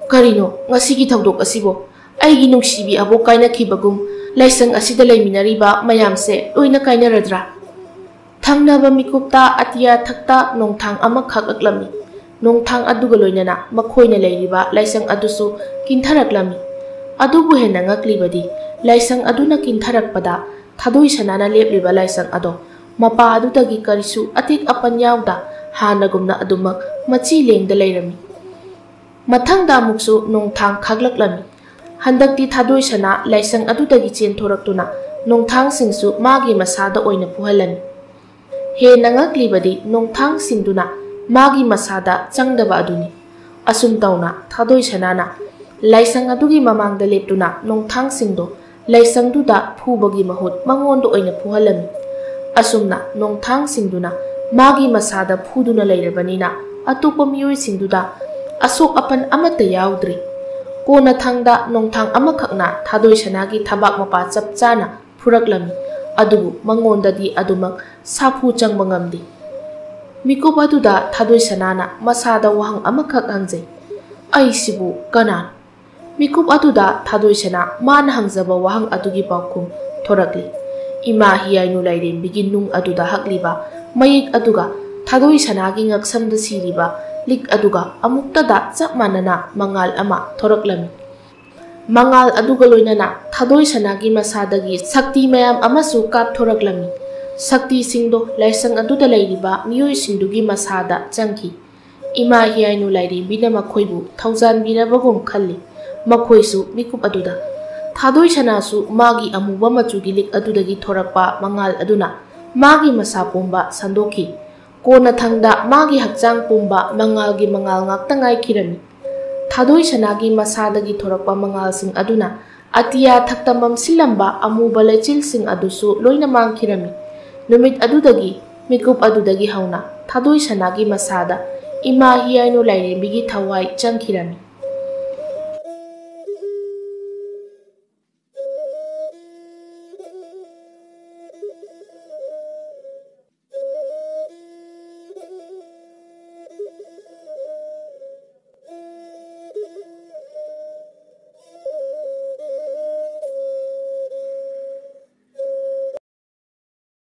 "ꯀꯔꯤꯅꯣ ꯉꯁꯤꯒꯤ ꯊꯧꯗꯣꯛ ꯑꯁꯤꯕꯣ? ꯑꯩꯒꯤ ꯅꯨꯡꯁꯤꯕꯤ ꯑꯕꯣꯛ ꯀꯥꯏꯅꯈꯤꯕꯒꯨꯝ ꯂꯥꯏꯁꯪ ꯑꯁꯤꯗ ꯂꯩꯃꯤꯟꯅꯔꯤꯕ ꯃꯌꯥꯝꯁꯦ ꯂꯣꯏꯅ ꯀꯥꯏꯅꯔꯗ꯭ꯔꯥ?" ꯊꯪꯅꯕ ꯃꯤꯀꯨꯞꯇ ꯑꯇꯤꯌꯥ ꯊꯛꯇ ꯅꯣꯡꯊꯥꯡ ꯑꯃ ꯈꯥꯛꯂꯛꯂꯝꯃꯤ꯫ ꯅꯣꯡꯊꯥꯡ ꯑꯗꯨꯒ ꯂꯣꯏꯅꯅ ꯃꯈꯣꯏꯅ ꯂꯩꯔꯤꯕ ꯂꯥꯏꯁꯪ ꯑꯗꯨꯁꯨ ꯀꯤꯟꯊꯔꯛꯂꯝꯃꯤ꯫ ꯑꯗꯨꯕꯨ ꯍꯦꯟꯅ ꯉꯛꯂꯤꯕꯗꯤ ꯂꯥꯏꯁꯪ ꯑꯗꯨꯅ ꯀꯤꯟꯊꯔꯛꯄꯗ ꯊꯥꯗꯣꯏ ꯁꯅꯥꯅ ꯂꯦꯞꯂꯤꯕ ꯂꯥꯏꯁꯪ ꯑꯗꯣ ꯃꯄꯥ ꯑꯗꯨꯗꯒꯤ ꯀꯔꯤꯁꯨ ꯑꯇꯦꯛ ꯑꯄꯟ ꯌꯥꯎꯗ ꯍꯥꯟꯅꯒꯨꯝꯅ ꯑꯗꯨꯃꯛ ꯃꯆꯤ ꯂꯦꯡꯗ ꯂꯩꯔꯝꯃꯤ꯫ ꯃꯊꯪꯗ ꯑꯃꯨꯛꯁꯨ ꯅꯣꯡꯊꯥꯡ ꯈꯥꯛꯂꯛꯂꯝꯃꯤ꯫ ꯍꯟꯗꯛꯇꯤ ꯊꯥꯗꯣꯏ ꯁꯅꯥ ꯂꯥꯏꯁꯪ ꯑꯗꯨꯗꯒꯤ ꯆꯦꯟꯊꯣꯔꯛꯇꯨꯅ ꯅꯣꯡꯊꯥꯡꯁꯤꯡꯁꯨ ꯃꯥꯒꯤ ꯃꯁꯥꯗ ꯑꯣꯏꯅ ꯐꯨꯍꯜꯂꯝꯃꯤ꯫ ꯍꯦꯟꯅ ꯉꯛꯂꯤꯕꯗꯤ ꯅꯣꯡꯊꯥꯡꯁꯤꯡꯗꯨꯅ ꯃꯥꯒꯤ ꯃꯁꯥꯗ ꯆꯪꯗꯕ ꯑꯗꯨꯅꯤ꯫ ꯑꯁꯨꯝ ꯇꯧꯅ ꯊꯥꯗꯣꯏ ꯁꯅꯥꯅ ꯂꯥꯏꯁꯪ ꯑꯗꯨꯒꯤ ꯃꯃꯥꯡꯗ ꯂꯦꯞꯇꯨꯅ ꯅꯣꯡꯊꯥꯡꯁꯤꯡꯗꯣ ꯂꯥꯏꯁꯪꯗꯨꯗ ꯐꯨꯕꯒꯤ ꯃꯍꯨꯠ ꯃꯉꯣꯟꯗ ꯑꯣꯏꯅ ꯐꯨꯍꯜꯂꯝꯃꯤ꯫ ꯑꯁꯨꯝꯅ ꯅꯣꯡꯊꯥꯡꯁꯤꯡꯗꯨꯅ ꯃꯥꯒꯤ ꯃꯁꯥꯗ ꯐꯨꯗꯨꯅ ꯂꯩꯔꯕꯅꯤꯅ ꯑꯇꯣꯞꯄ ꯃꯤꯑꯣꯏꯁꯤꯡꯗꯨꯗ ꯑꯁꯣꯛ ꯑꯄꯟ ꯑꯃꯠꯇ ꯌꯥꯎꯗ꯭ꯔꯤ꯫ ꯀꯣꯟꯅ ꯊꯪꯗ ꯅꯣꯡꯊꯥꯡ ꯑꯃꯈꯛꯅ ꯊꯥꯗꯣꯏ ꯁꯅꯥꯒꯤ ꯊꯕꯥꯛ ꯃꯄꯥ ꯆꯞ ꯆꯥꯅ ꯐꯨꯔꯛꯂꯝꯃꯤ꯫ ꯑꯗꯨꯕꯨ ꯃꯉꯣꯟꯗꯗꯤ ꯑꯗꯨꯃꯛ ꯁꯥꯐꯨ ꯆꯪꯕ ꯉꯝꯗꯦ꯫ ꯃꯤꯀꯨꯞ ꯑꯗꯨꯗ ꯊꯥꯗꯣꯏ ꯁꯅꯥꯅ ꯃꯁꯥꯗ ꯋꯥꯍꯪ ꯑꯃꯈꯛ ꯍꯪꯖꯩ, "ꯑꯩꯁꯤꯕꯨ ꯀꯅꯥꯅꯣ?" ꯃꯤꯀꯨꯞ ꯑꯗꯨꯗ ꯊꯥꯗꯣꯏ ꯁꯅꯥ ꯃꯥꯅ ꯍꯪꯖꯕ ꯋꯥꯍꯪ ꯑꯗꯨꯒꯤ ꯄꯥꯎꯈꯨꯝ ꯊꯣꯔꯛꯂꯤ꯫ ꯏꯃꯥ ꯍꯤꯌꯥꯏꯅꯨ ꯂꯥꯏꯔꯦꯝꯕꯤꯒꯤ ꯅꯨꯡ ꯑꯗꯨꯗ ꯍꯛꯂꯤꯕ ꯃꯌꯦꯛ ꯑꯗꯨꯒ ꯊꯥꯗꯣꯏ ꯁꯅꯥꯒꯤ ꯉꯛꯁꯝꯗ ꯁꯤꯔꯤꯕ ꯂꯤꯛ ꯑꯗꯨꯒ ꯑꯃꯨꯛꯇꯗ ꯆꯞ ꯃꯥꯟꯅꯅ ꯃꯉꯥꯜ ꯑꯃ ꯊꯣꯔꯛꯂꯝꯃꯤ꯫ ꯃꯉꯥꯜ ꯑꯗꯨꯒ ꯂꯣꯏꯅꯅ ꯊꯥꯗꯣꯏ ꯁꯅꯥꯒꯤ ꯃꯁꯥꯗꯒꯤ ꯁꯛꯇꯤ ꯃꯌꯥꯝ ꯑꯃꯁꯨ ꯀꯥꯞꯊꯣꯔꯛꯂꯝꯃꯤ꯫ ꯁꯛꯇꯤꯁꯤꯡꯗꯣ ꯂꯥꯏꯁꯪ ꯑꯗꯨꯗ ꯂꯩꯔꯤꯕ ꯃꯤꯑꯣꯏꯁꯤꯡꯗꯨꯒꯤ ꯃꯁꯥꯗ ꯆꯪꯈꯤ꯫ ꯏꯃꯥ ꯍꯤꯌꯥꯏꯅꯨ ꯂꯥꯏꯔꯦꯝꯕꯤꯅ ꯃꯈꯣꯏꯕꯨ ꯊꯧꯖꯥꯟꯕꯤꯔꯕꯒꯨꯝ ꯈꯜꯂꯤ꯫ ꯃꯈꯣꯏꯁꯨ ꯃꯤꯀꯨꯞ ꯑꯗꯨꯗ ꯊꯥꯗꯣꯏ ꯁꯅꯥꯁꯨ ꯃꯥꯒꯤ ꯑꯃꯨꯕ ꯃꯆꯨꯒꯤ ꯂꯤꯛ ꯑꯗꯨꯗꯒꯤ ꯊꯣꯔꯛꯄ ꯃꯉꯥꯜ ꯑꯗꯨꯅ ꯃꯥꯒꯤ ꯃꯁꯥ ꯄꯨꯝꯕ ꯁꯟꯗꯣꯛꯈꯤ꯫ ꯀꯣꯟꯅꯊꯪꯗ ꯃꯥꯒꯤ ꯍꯛꯆꯥꯡ ꯄꯨꯝꯕ ꯃꯉꯥꯜꯒꯤ ꯃꯉꯥꯜ ꯉꯥꯛꯇ ꯉꯥꯏꯈꯤꯔꯝꯃꯤ꯫ ꯊꯥꯗꯣꯏ ꯁꯅꯥꯒꯤ ꯃꯁꯥꯗꯒꯤ ꯊꯣꯔꯛꯄ ꯃꯉꯥꯜꯁꯤꯡ ꯑꯗꯨꯅ ꯑꯇꯤꯌꯥ ꯊꯛꯇ ꯃꯝꯁꯤꯜꯂꯝꯕ ꯑꯃꯨꯕ ꯂꯩꯆꯤꯜꯁꯤꯡ ꯑꯗꯨꯁꯨ ꯂꯣꯏꯅ ꯃꯥꯡꯈꯤꯔꯝꯃꯤ꯫ ꯅꯨꯃꯤꯠ ꯑꯗꯨꯗꯒꯤ, ꯃꯤꯀꯨꯞ ꯑꯗꯨꯗꯒꯤ ꯍꯧꯅ ꯊꯥꯗꯣꯏ ꯁꯅꯥꯒꯤ ꯃꯁꯥꯗ ꯏꯃꯥ ꯍꯤꯌꯥꯏꯅꯨ ꯂꯥꯏꯔꯦꯝꯕꯤꯒꯤ ꯊꯋꯥꯏ ꯆꯪꯈꯤꯔꯝꯃꯤ꯫